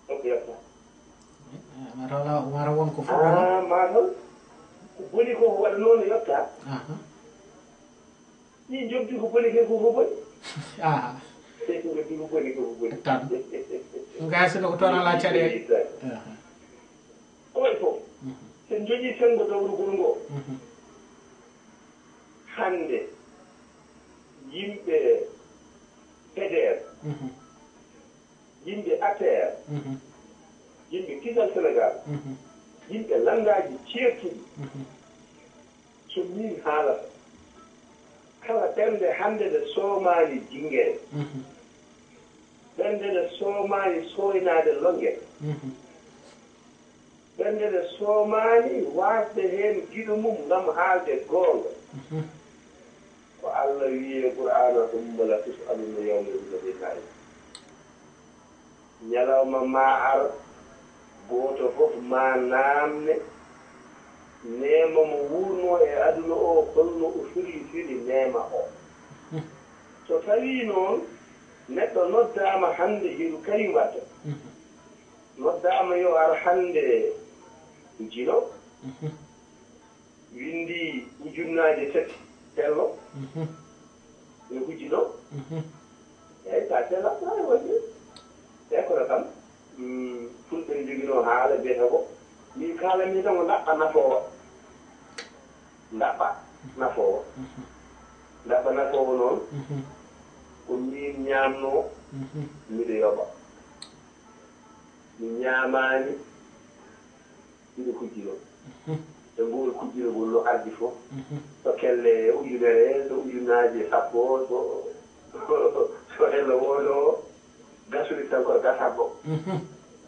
Ɗo ko yotta. Eh, mataw la-, mataw won ko fof wona. Ah, mataw ko boni ko waɗanoo no yotta. Aha. Ni jobdi ko boni ke ko ko boni. Aha. Seykuɓe dugu boni ko boni. Tan. Ɗum kay, sinno ko toon alaa caɗeele. Aha. Oon fof, mhm, so en njoƴii senngo dawrugol ngoo, mhm, hannde yimɓe P D S, mhm, yimɓe A P R, mhm, yimɓe Kisal Senegaal, mhm, yimɓe lanndaaji ceertuɗi, mhm. So miin haalata, kala ɓernde hannde nde soomaani jinngere, mhm, ɓernde nde soomaani sooynaade lonnge, mhm, ɓernde nde soomaani waasde heen giɗo mum ngam haalde goonga, mhm, ko Allah wiyi e Qur'aana, "ثم لتسألن يومئذ عن النعيم." Ñalawma maa ar, gooto fof maa naamne neema mo wuurnoo e aduna o, holno o firlitiri neema o. So tawii noon neɗɗo noddaama hannde, yeru kañum adda, noddaama yo ar hannde Jino, winndi ujunnaaje tati tello. Mhm. Ɓe hujji ɗo. Mhm. Eeyi, ka tella, ay, waɗi. Eeyi, kono kam, mm, fulɓe ne njoginoo haala mbiyata ko, min kaalami tan ko ndaɓɓa nafoowa. Ndaɓɓa nafoowa. Mhm. Ndaɓɓa nafoowa noon, mhm, ko min ñaamnoo, mhm, miɗo yoɓa. Mi ñaamaani, miɗo kujjinoo. Mhm. E ngool kujjinogol no ardi fof, mhm, so kelle ujunere, so ujunnaaji sappo, so, so hello woodo, gasuri tan ko gasatgo. Mhm.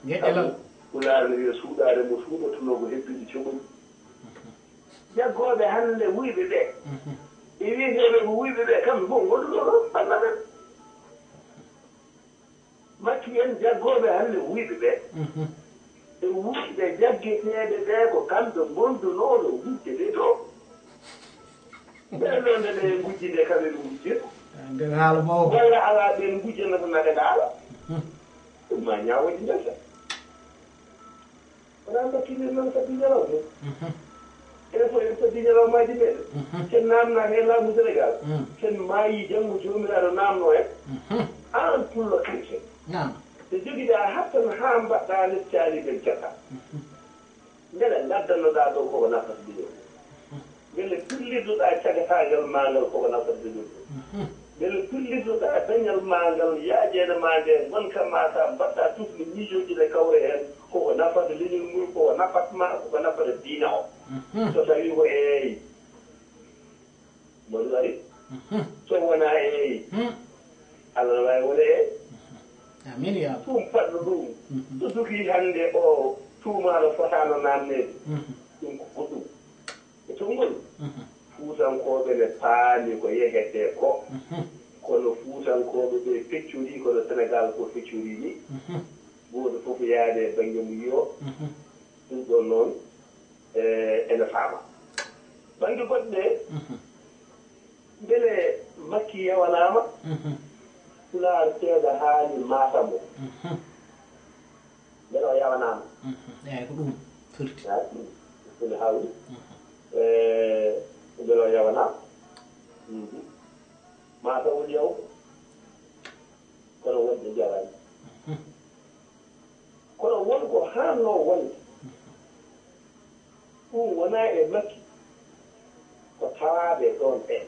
Ngeƴƴalal. Sabu Pulaar ne wiya, "Suuɗaare mo suuɗotonoo ko hebbinde coɓori." Mhm. Jaggooɓe hannde wuyɓe ɓe, mhm, e wiyeteeɓe ko wuyɓe ɓe, kamɓe fof ngonduɗo ɗo, bannda ɓen. Makki en jaggooɓe hannde wuyɓe ɓe, mhm, e wuyɓe jaggeteeɓe ɓe, ko kamɓe ngondunooɓe wujde ɓe ɗo. Ɓen ɗo nde ɓe ngujji nde, kamɓe ɓe ngujjirta. Ah, nder haala mawɗo. Walla alaa ɓen ngujjanata naɓe ndaara. Mhm. Ɗum ma ñaawooji ndesa. Wonaa mbaɗtinir noon sabi ñalawma. Mhm. Enen fof en sabi ñalawmaaji meɗen. Mhm. Sen naamnaa he laamu Senegaal. Mhm. Sen maayi, janngo Joomiraaɗo naamnoo en. Mhm. Aan pullo kante. Naam. So jogiɗaa hattan haa mbaɗɗaa les caali ɓen cakka. Mhm. Mbele ngaddannoɗaa ɗo koko nafata leñol? Mhm. Mbele pillirnoɗaa cagataagal maa ngal koko nafata leñol? Mhm. Mbele pillirnoɗaa dañal maa ngal, yaajeende maa nde, ngonka maa ka mbaɗɗaa tufle miijooji ne kawre heen, koko nafata leñol ngol, koko nafat ma, koko nafata diina o? Mhm. So tawii ko eey, mboɗo ari. Mhm. So wonaa eey, hmm, Allah no waawi wona eey. Mhm. Amiin, yaa Allah. Ɗum paɗɗo ɗum. Mhm. So sukii hannde o tuumaaɗo fotaano naamneede. Mhm. Ɗum ko goɗɗum. E tonngol, mhm, Fuutankooɓe ne paami ko yehetee ko. Mhm. Kono Fuutankooɓe ɓe peccorii, kono Senegaal ko feccorii ni. Mhm. Gooto fof yaade e bannge mum yiyo. Mhm. Ɗum ɗoon noon, e, ene faama. Bannge goɗɗe ɗe, mhm, mbele Makki yawanaama? Mhm. Pulaar seeɗa haali Matam o. Mhm. Mbele o yawanaama? Mhm. Eeyi, ko ɗum firti. Haa, ɗum ene hawri. Mhm. E, mbele o yawanaama? Mhm. Maa taw woni yaw, kono wonɓe njaraani. Mhm. Kono won ko haannoo wonde. Mhm. Ɗum wonaa e Makki, ko tawaaɓe ɗoon ɓee.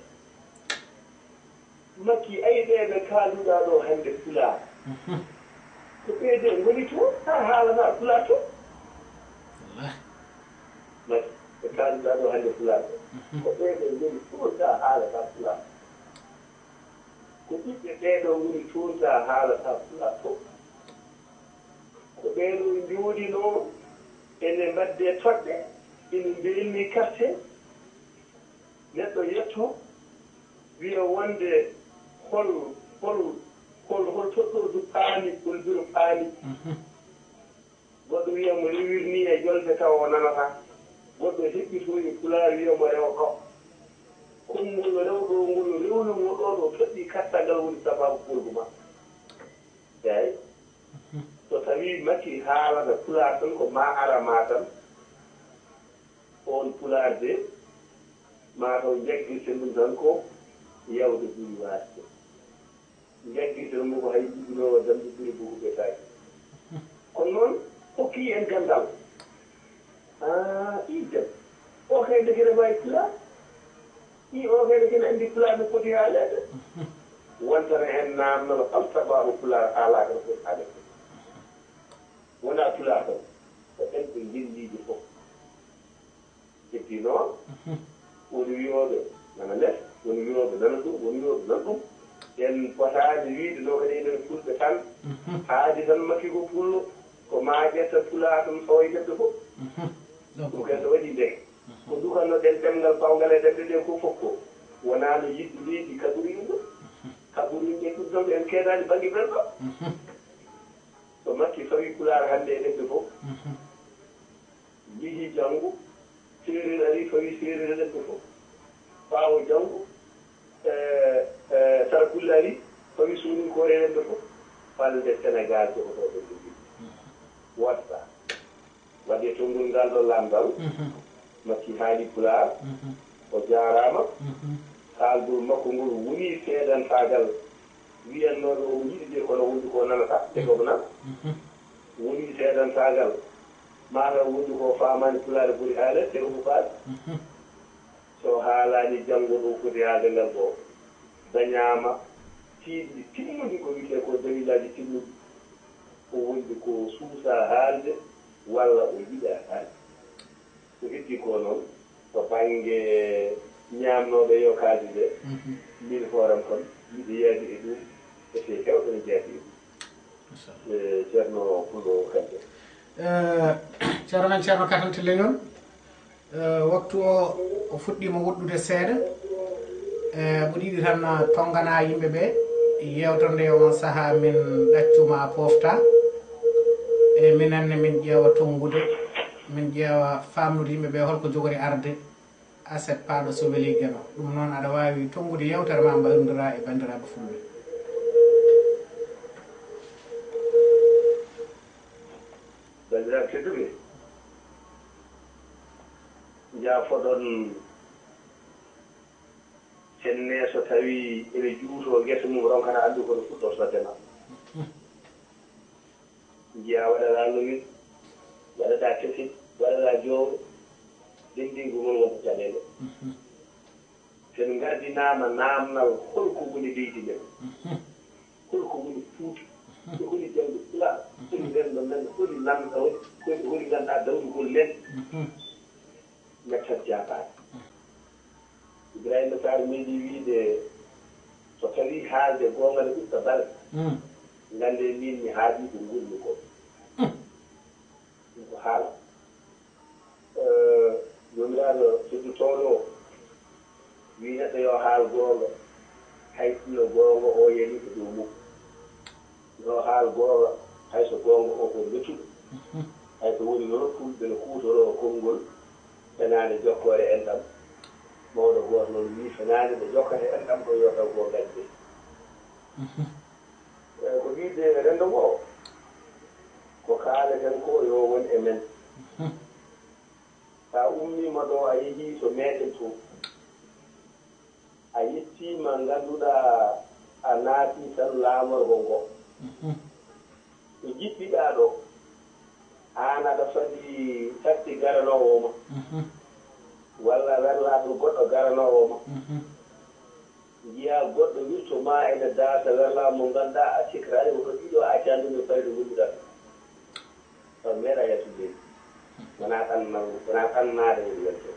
Makki, ayi ɓee ɓe kaaluɗaa ɗoo hannde Pulaar. Mhm. Ko ɓee de ngoni toon, haa haalata Pulaar toon. Wallaahi. Makki, ɓe kaaluɗaa ɗoo hannde Pulaar ɓee. Mhm. Ko ɓee ɓe ngoni toon, haa haalata Pulaar. Ko ɓiɓɓe ɓee ɗoo ngoni toon, haa haalata Pulaar toon. Ko ɓee ɗoo njooɗinoo, ene mbaddee toɗɗe, ene mbelni karte. Neɗɗo yetto, wiya wonde hol, hol, hol, hol toɗɗordu paami, hol biro paami. Mhm. Goɗɗo wiya mo rewir ni e jolde tawa o nanataa. Goɗɗo heɓɓitoo e Pulaar wiya mo rewa kaw. Konngol rewɗo ngol rewni mo ɗo, ɗo toɗɗii kartal ngal woni sabaabu ɓolgu makko. Eey. So tawii Makki haalata Pulaar tan, ko maa ara maa tan, oon Pulaar de, maa taw njaggirten ɗum tan ko yawde ɓuri waasde. Jaggirten mo ko hay jibinoowo dambi ɓuri buhu ɓe taaki. Kono noon, hokki en ganndal. Ah, ii debbo. O kay ndeke ne waawi pulaar. Ii, o kay ndeke ne anndi pulaar no foti haaleede. Wontana en naamnal, hol sabaabu pulaar haalaaka no foti haaleede? Wonaa pulaar tan, ko ɗemɗe ngenndiije fof. Heddi noon, woni wiyooɓe nana les, woni wiyooɓe nana ɗum, woni wiyooɓe nana ɗum. En potaani wiyde ɗo kadi enen fulɓe tan, haadi tan makki ko pullo, ko maa ƴetta pulaar tan fawa e lepte fof. Ɗum kadi so waɗii ndeke, ko dukannoɗen ɗemngal pawngal e ɗemɗe ɗe ko fof ko wonaa no yiɗde leydi kaɓori ɗum ɗo. Kaɓori ɗum ɗe ɗum ɗon en keedaani bannge men ɗo. So makki fawi pulaar hannde e lepte fof, Lihi janngo, seereer ari, fawi seereer e lepte fof. Ɓaawo janngo, e, e, sarakulle ari, fawi sooninkoore e lepte fof. Falnde Senegaal jogotooɗo nde leydi. Woɗɗa. Waɗi e tonngol ngal ɗo laamɗal. Makki haali pulaar. O jaaraama. Kaalgol makko ngol wonii seedantaagal wiyannooɓe omo yiɗi de, kono wonde ko nanata, te ko nan. Wonii seedantaagal, maa taw wonde ko faamaani pulaar ɓuri haaleede, te omo faami. So haalaani janngo ɗo foti haalde ngal ɗo, dañaama tiiɗi timmuɗi, ko wiyetee ko dalilaaji timmuɗi, ko wonde ko suusaa haalde walla o yiɗaa haalde. Ko heddi ko noon, to bannge ñaamnooɓe yokaaji ɓe, min hooram kam, miɗo yaadi e ɗum, e sey heewɓe no jaadi e ɗum. Machallah. Eh, Ceerno Pullo Kante. Eh, Ceerno men, Ceerno Katan Tille Ñol, eh, waktu o, o fuɗɗiima woɗɗude seeɗa. Eh, mboɗo yiɗi tan, ah, tonngana yimɓe ɓe yeewtere nde, on sahaa min ɗaccuma a poofta. E minen ne min ƴeewa tonngude, min ƴeewa faamnude yimɓe ɓe holko jogori arde. Aset Paaɗo so welii Geno. Ɗum noon, aɗa waawi tonngude yeewtere ma mbayrondira e banndiraaɓe fulɓe. Banndiraaɓe tedduɓe, njaafoɗon senne so tawii ene juutoo ngesa mum, ronkata anndu kono fuɗɗortoo dema. Njiyaa waɗataa lowel, waɗataa keset, waɗataa jooro, denndingu ngol wonta caɗeele. Sen ngardinaama naamnal, holko woni leydi men? Holko woni Fuuta? Ko holi jannde Pulaar? Holi renndo men? Holi lanɗo? Holi, holi ngannduɗaa dawrugol men? Mettat jaabaade. Ibrahima Sarr meeɗi wiyde, so tawii haalde goonga ne ɓurta balɗe, nganndee miin mi haaɗii ko nguurmi ko. Ɗum ko haala. Eh, Joomiraaɗo teddotooɗo o wii neɗɗo yo haal goonga, hay sinno goonga o yanii ko dow mum. Yo haal goonga, hay so goonga o ko metuɗo. Hay so woni noon, fulɓe no kuutoroo konngol, fenaande jokkoore enɗam. Mawɗo gooto noon wii, fenaande nde jokkata enɗam ko yo taw ko ngañde. Eh, ko wiyde renndo ngoo, ko kaaleten ko yo won e men. So a ummiima ɗo, a yehii to meeɗen to, a yettiima, ngannduɗaa a naatii tan laamorgo ngo. Ɗo jiɗɗiɗaa ɗo, aan aɗa fadi tatti garanoowo ma, walla werlaaɗo goɗɗo garanoowo ma. Njiyaa goɗɗo wirto ma ene daasa werlaa mo ngannduɗaa a sikkataa ko ɗiɗo a accandu nde fayde ngolluɗaa. Taw meeɗa yaltude leydi. Wonaa ɗannal, wonaa ɗannaade woni welto.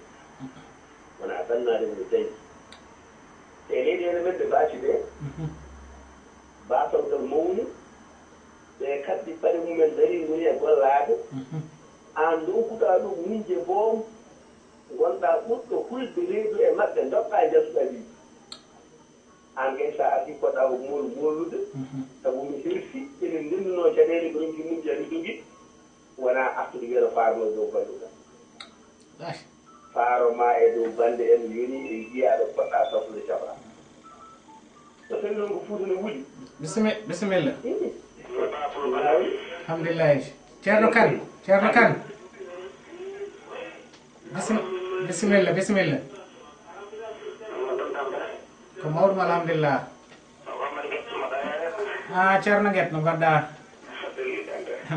Wonaa ɗannaade woni dañde. Te e leyɗeele men ɗe baaci ɗe, baasal ngal mawni, ɓe kaddi paɗe mumen darii ngoni e gollaade. Aan ndonkuɗaa ɗum miñje boom, ngonɗaa ɓurɗo hulde reedu e maɓɓe, ndoɓɗaa njaltuɗaa leydi. Aan kay, so a artii, poɗɗaa ko mool-, moolude, sabu mi hersi, ene ndennunoo caɗeele ko ronki mum, jaɓi dogi, wonaa artude wiya no faarnoo dow balluɗaa. Faaro ma e dow bannde en yoni, en njiyaa ɗo poɗɗaa safrude caɓraa. So tawii noon ko Fuuta no wuli. Bisimi-, bisimilla. Alhamdulillahi. Ceerno Kan, Ceerno Kan. Bisim-, bisimilla, bisimilla. Ko mawɗum, alhamdulillah. Ah, Ceerno Get, no mbaɗɗaa?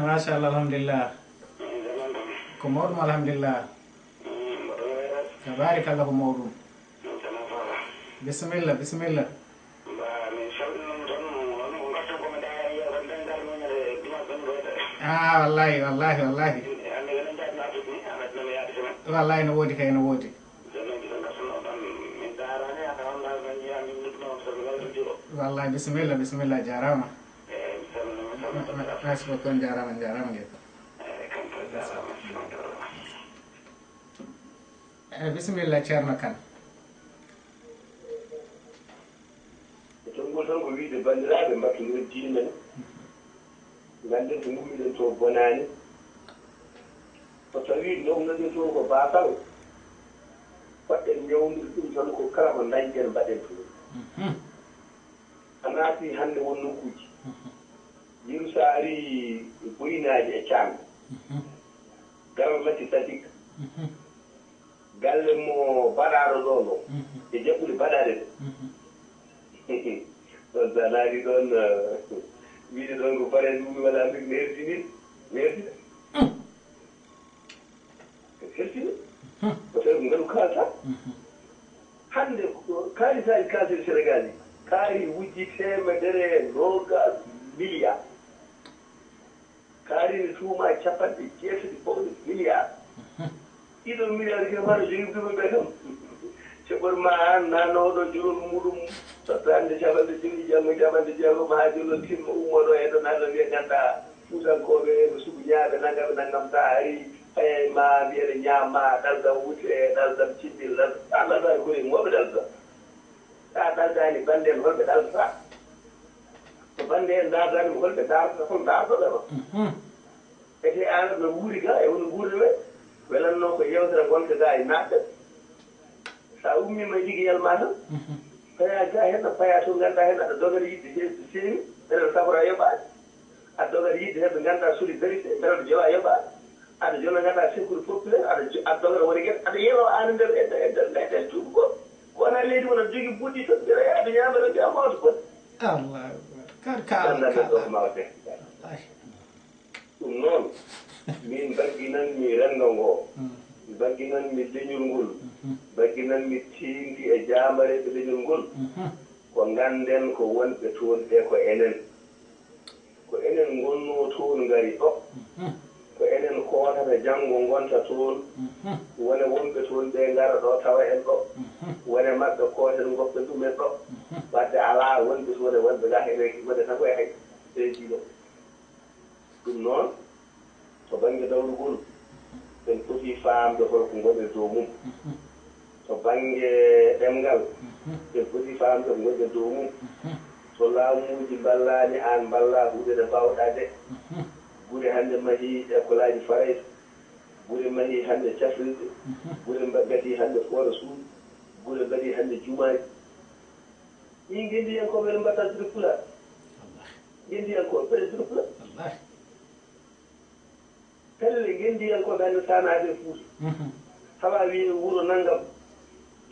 Machallah, alhamdulillah. Ko mawɗum, alhamdulillah. Tabaarakallah, ko mawɗum. Bisimilla, bisimilla. Ah, wallahi, wallahi, wallahi. Wallahi, no woodi kay, no woodi. Wallahi, bisimilla, bisimilla, jaaraama. Merci beaucoup, on jaaraama, on jaaraama, Get. Eh, bisimilla, Ceerno Kan. E tonngol tan ko wiyde, banndiraaɓe, mbattondiren diine men. Ngannden ko ngummiɗen to bonaani. So tawii noknooɗen toon ko baasal, fotɗen ñawndude ɗum tan, ko kala ko ndañɗen mbaɗen toon. Mhm. A naati hannde won nokkuuji. Mhm. Yeru so a arii Boynaaji e Caam. Mhm. Garal Makki Sadik. Mhm. Galle mo baɗaaɗo ɗo no. Mhm. E jaɓɓude baɗaaɗe ɗe. Mhm. Ɗon so a naati ɗon, eh, wiide ɗon ko bare ɗum wala min mi hertini, mi hertini. Mm. Ko hertini. Mhm. Ko tawi ko ngalu kaalta. Mhm. Hannde ko kaalisaaji kaalteɗi Senegaal ɗi, kaari wujji teemedere e noogas miliyaar. Kaari ne tuuma capanɗe jeetati pawɗe miliyaar. Ɗiɗo miliyaar ke mbaɗa jogii ɗum ɓe kam. Ceɓor ma an, nanooɗo jurol muɗum, totta hannde capanɗe jowi, janngo capanɗe jeegom, haa jurol timma, ummoɗo e ɗon, Allah wiya, ganda, Fuutankooɓe, no sugu ñaaɓe, nangam e nangam, sa ari, payay ma, mbiyeɗe ñaama, ɗaldam wute, ɗaldam cimmil, ɗaldam, Allah, ɗa kori, moɓe ɗaldam. Sa ɗaldaani bannde en, holɓe ɗaldata? So bannde en ndaardaani mo, holɓe ndaarata? Hol ndaartoɓe ma? Mhm. Ete aan aɗa wuuri ga, e woni nguurɗo ɓe? Welanno ko yewtere ngonka ga e naatɓe. Sa ummiima e ligeyal ma tan, mhm, paya ga heen, a paya to ngannduɗaa heen aɗa dogana yiɗde se-, seeni, ɓe nana safora yoɓaade. Aɗa dogana yiɗde heen ɓe ngannduɗaa solidarité, ɓe nana jowa yoɓaade. Aɗa jona ngannduɗaa secours populaire, aɗa jo-, aɗa dogana woni gerte, aɗa yeewa aan nder e nder, e nder, e nder cuuɗi goɗɗi. Ko wona leydi mon aɗa jogii buɗɗi tan, mbiɗa yaha to ñaamere mbiya mawɗo foti. Allahu akbar. Kar ka Ɗum noon, min mbagginanmi renndo ngo, mm, mbagginanmi leñol ngol, mhm, mbagginanmi teeŋti e jaambareeɓe leñol ngol, mhm, ko ngannden ko wonɓe toon ɓe ko enen. Ko enen ngonnoo toon ngari ɗo. Mhm. Ko enen kootata janngo ngonta toon. Mhm. Wone wonɓe toon ɓe ngara ɗo tawa en ɗo. Mhm. Wone maɓɓe kooten ngoppen ɗum en ɗo. Mhm. Wadde alaa wonɓe toon e wonɓe ga, enen wone tan ko e hay ɓe jiiɗo. Ɗum noon, to bannge dawrugol, en poti faamde hol ko ngonɗen dow mum. To bannge ɗemngal, en poti faamde ko ngonɗen dow mum. To laamuuji mballaani, aan mballaa huunde nde mbaawɗaa nde. Gure hannde mahii école aji Farayse, gure mahii hannde cafrirɗe, gure mba-, ngadii hannde foore suudu, gure mbaɗii hannde jumaaji. Min ngenndiyankooɓe, eɗen mbaɗta juuɗe Pulaar. Ngenndiyankooɓe, mbaɗen juuɗe Pulaar. Wallaahi. Pelle ngenndiyankooɓe hannde, so a naati e Fuuta, mhm, hawa wiye wuro nanngam,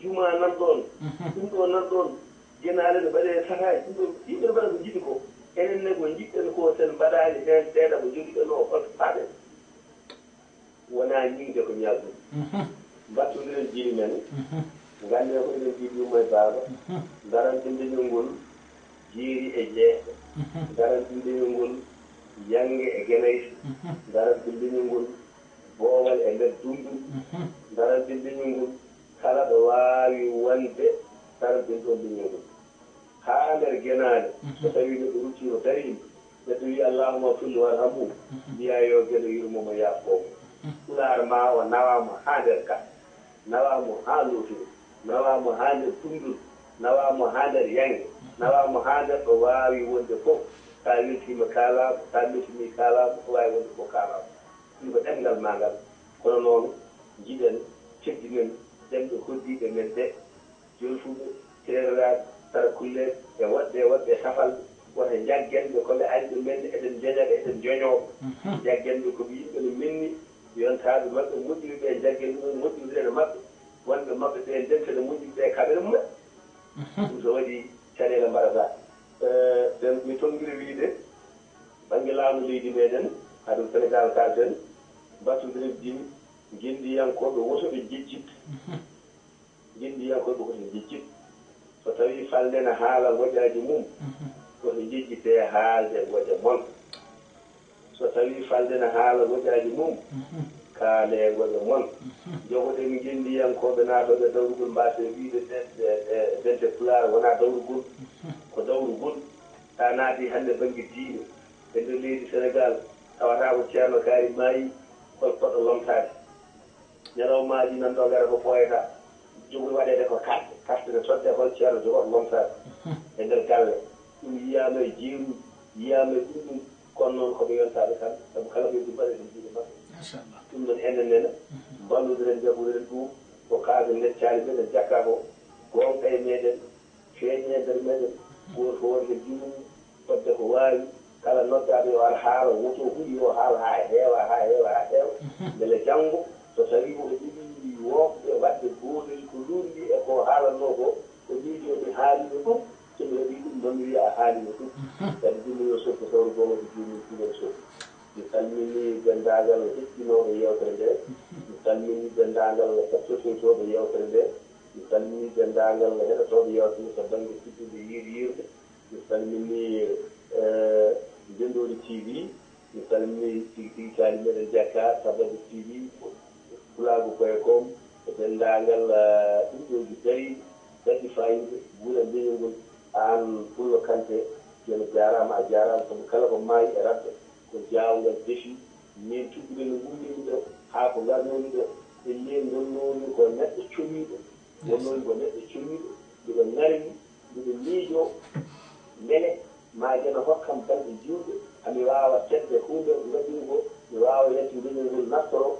jumaa nan ɗoon, mhm, ɗum ɗo nan ɗoon, genaale ne mbaɗee sataaji, ɗum ɗo, yimɓe ne mbaɗa ko njiɗi ko. Enen ne, ko njiɗɗen ko, so en mbaɗaani heen seeɗa ko njogiɗen o, holto faaɗen? Wonaa ñiŋde ko ñaaɗɗum. Mhm. Mbattondiren jiiɗi men, mhm, ngannden ko enen jiiɗi yumma e baaba, mhm, ndaranten leñol ngol, Jeeri e jeeɗiɗo. Mhm. Ndaranten leñol ngol, Yannge e Genaysi. Mhm. Ndaranten leñol ngol, Boowal e nder Dunndun. Mhm. Ndaranten leñol ngol, kala ɗo waawi wonde, ndaranten ɗoon leñol ngol. Haa nder genaale, mhm, so tawii neɗɗo ruttiima dariima, neɗɗo wiyi, "Allahumma firli warhamhu", mhm, mbiyaa, "Yo Geno yurmo mo, yaafoo mo." Mhm. Pulaar maa o nawa mo haa nder ka. Nawa mo haa looturu, nawa mo haa nder Dunndun, nawa mo haa nder Yannge, nawa mo haa nder ɗo waawi wonde fof. So a weltiima, kaalaa mo, so a metinii, kaalaa mo, ɗo waawi wonde fof, kaalaa mo. Ɗum ko ɗemngal maa ngal. Kono noon, njiɗen, teddinen ɗemɗe hoɗdiiɗe men ɗe, Jolfuɓe, Seereraaɓe, Sarakulleeɓe, e woɗɓe e woɗɓe e Safalɓe, wota njaggen ɓe ko ɓe ari ɓe men, eɗen njoña ɓe, eɗen njoñoo ɓe. Mhm. Njaggen ɓe ko ɓe yimɓe no men ni, yontaaɓe maɓɓe, moƴƴuɓe ɓe, njaggen ɗum en, moƴƴuɓe ɓe no maɓɓe, wonɓe maɓɓe ɓe, ndenten e moƴƴuɓe ɓe, kaɓe no mumen. Mhm. Ɗum so waɗi, caɗeele mbaɗata. Eh, ɓe Mi tonngiri wiyde, bannge laamu leydi meeɗen, haa ɗum Senegaal kaalten, mbattondiren jimi ngenndiyankooɓe woto ɓe njejjit. Ngenndiyankooɓe woto njejjit. So tawii falnde na haala ngoƴaaji mum, woto njejjitee haalde ngoƴa mon. So tawii falnde na haala ngoƴaaji mum, kaalee ngoƴa mon. Njogoɗen ngenndiyankooɓe naatooɓe dawrugol, mbaasee wiyde ɓe, ɓe, ɓe, Dente Pulaar wonaa dawrugol, ko dawrugol. So a naatii hannde bannge diine, e nder leydi Senegaal, tawata ko Ceerno Kaari maayii, hol poɗɗo lomtaade? Ñalawmaaji nan ɗo ngara ko ɓooyata, jogori waɗeede ko carte, carte ne sodde, hol ceerno jogooɗo lomtaade e nder galle? Ɗum yiyaama e jeeruuji, yiyaama e ɗum ɗum, kono noon ko ɓe yontaaɓe kamɓe, sabu kala ko yonti mbaɗe ɗum juuɗe maɓɓe. Machallah. Ɗum noon enen nene, mballudiren, jaɓoriren ɗum, ko kaake leccaali meɗen jakka ko, goonga e meɗen, feeñe e nder meɗen, gooto fof waɗi heen junngo mum, fodde ko waawi, kala noddaaɗo yo ar haala, woto huɗi yo haal haa heewa, haa heewa, haa heewa, mbele janngo, so tawii oɗo jogii wooɓde waɗde goodel ko luurndi e ko haalannoo ko, o miijoo mi haaliino ɗum, so mi heɓii ɗum, noon mi wiya a haaliino ɗum. Kadi ɗum yo sokko sawru goonga ko joomum suuɗo sokko. Mi salminii denndaangal heɗtinooɓe yeewtere ndee, mi salminii denndaangal heɗtotooɓe yeewtere ndee, mi salminii denndaangal heɗotooɓe yeewtere ndee to bannge teddude yiir yiirde. Mi salminii, eh, Ndenndoori T V, mi salminii tigi tigi taali meɗen jakka, Sabaddu T V, Pulaagu point com, e denndaangal, eh, ɗum ɗo ji dariiɗi, daɗɗi faayiida, guura leñol ngol. Aan Pullo Kante, jooni jaaraama, a jaaraama, sabu kala ko maayi e raɓɓe, ko jaawngal defi. Min tuggude no ngummiimi ɗo, haa ko ngarnoomi ɗo, e ley ngonnoomi ko neɗɗo comiiɗo, ngonnoomi ko neɗɗo comiiɗo, mbiɗo ŋarmi, mbiɗo miijoo, mbele maa jana hokkam balɗe juutɗe, hami waawa seedde huunde ko ngaɗmi ko, mi waawa yaltinde leñol ngol nastoroo.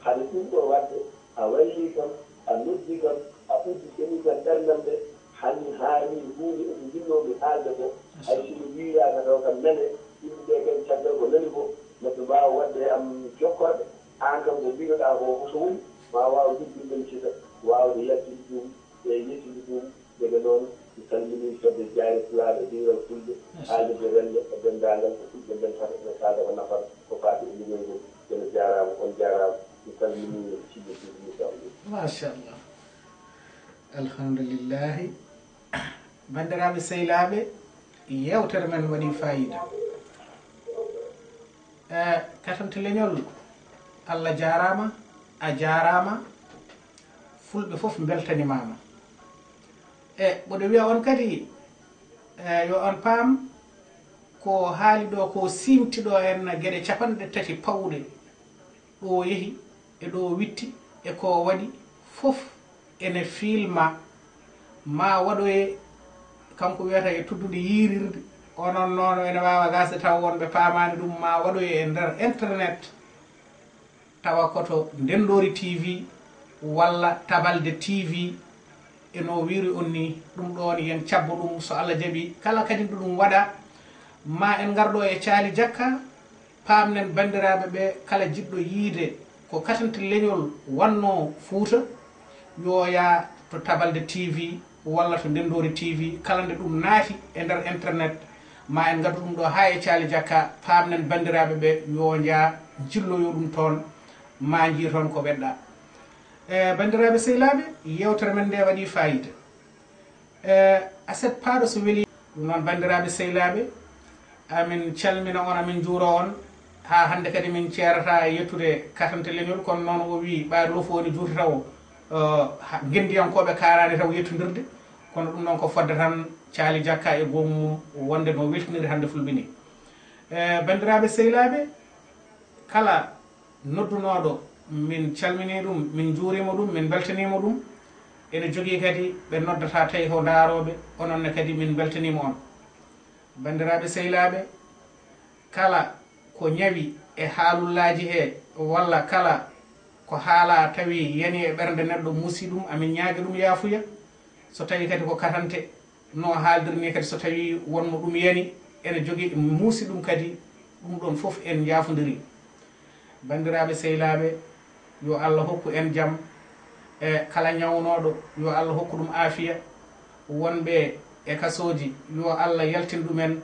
Hade ɗum ɗoo waɗde, a wallii kam, a noddi kam, a udditini kam ɓerndam nde, hami haalii huunde ko njinnoomi haalde ko, hay si mi wiiraaka taw kam nane, yimɓe ɓe kadi caggal ko nani ko, maɓe mbaawa waɗde e am jokkorɗe, aan kam ko mbiinoɗaa ko, ko so woni, ma waaw liggude ɗum sika, waawde yaltinde ɗum, e yettinde ɗum. Daga noon, mi salminii fedde Jaayre Pulaaɓe, Diiwal Fulɓe, haalirde renndo e denndaangal ko fulɓe ndentata, ene kaalda ko nafata, ko faati e leñol ngol. Ene jaaraama, on jaaraama. Mi salminii Sidi Sidi Moussa Oumar. Machallah. Alhamdulillahi. Banndiraaɓe sehilaaɓe, yeewtere men waɗii faayiida. Eh, katante leñol, Allah jaaraama, a jaaraama, fulɓe fof mbeltanimaama. E mboɗo wiya on kadi, eh, yo on paam, ko haali ɗo ko siimti ɗo en geɗe capanɗe tati pawɗe, ɗo yehi e ɗo witti e ko waɗi fof ene filma, ma waɗoye, kanko wiyata e tuddude yiirirde, onon noon ene waawa gasde taw wonɓe paamaani ɗum, ma waɗoye e nder internet, tawa koto Ndenndoori T V walla Tabalde T V, e no wiiri on ni, ɗum ɗoon yen cabbo ɗum, so Allah jaɓi, kala kadi ɗo ɗum waɗa, ma en ngar ɗo e Caali Jakka, paamnen banndiraaɓe ɓe, kala jiɗɗo yiide ko katante leñol wannoo Fuuta, yo yaa to Tabalde T V walla to Ndenndoori T V, kala nde ɗum naati e nder internet, ma en ngaddu ɗum ɗo haa e Caali Jakka, paamnen banndiraaɓe ɓe, yo njaa njilloyo ɗum toon, ma njii toon ko weɗɗa. E, banndiraaɓe sehilaaɓe, yeewtere men nde waɗii faayiida. E, aset paaɗo so weli. Ɗum noon, banndiraaɓe sehilaaɓe, amin calmina on, amin njuura on. Haa hannde kadi min ceerata e yettude katante leñol, kono noon o wii ɓaari lofo woni juuti taw, eh, ha-, ngenndiyankooɓe kaaraani taw yettondirde, kono ɗum noon ko fodde tan Caali Jakka e goomu mum wonde no weltiniri hannde Fulɓe ni. Eh, banndiraaɓe sehilaaɓe, kala noddunooɗo, min calminii ɗum, min njuuriima ɗum, min mbeltaniima ɗum. Ene jogii kadi ɓe noddata tawi ko ndaarooɓe, onon ne kadi min mbeltaniima on. Banndiraaɓe sehilaaɓe, kala ko ñawi e haalullaaji he, walla kala ko haalaa tawi yani e ɓernde neɗɗo muusi ɗum, amin ñaagi ɗum yaafuya. So tawi kadi ko katante, no haaldir ni kadi, so tawi won mo ɗum yani, ene jogii, muusi ɗum kadi, ɗum ɗon fof en njaafondirii. Banndiraaɓe sehilaaɓe, yo Allah hokku en jam, e kala ñawnooɗo, yo Allah hokku ɗum aafiya. Wonɓe e kasooji, yo Allah yaltin ɗumen,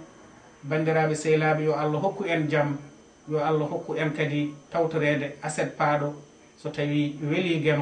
Banndiraaɓe sehilaaɓe, yo Allah hokku en jam, yo Allah hokku en kadi tawtoreede aset paaɗo, so tawii welii Geno.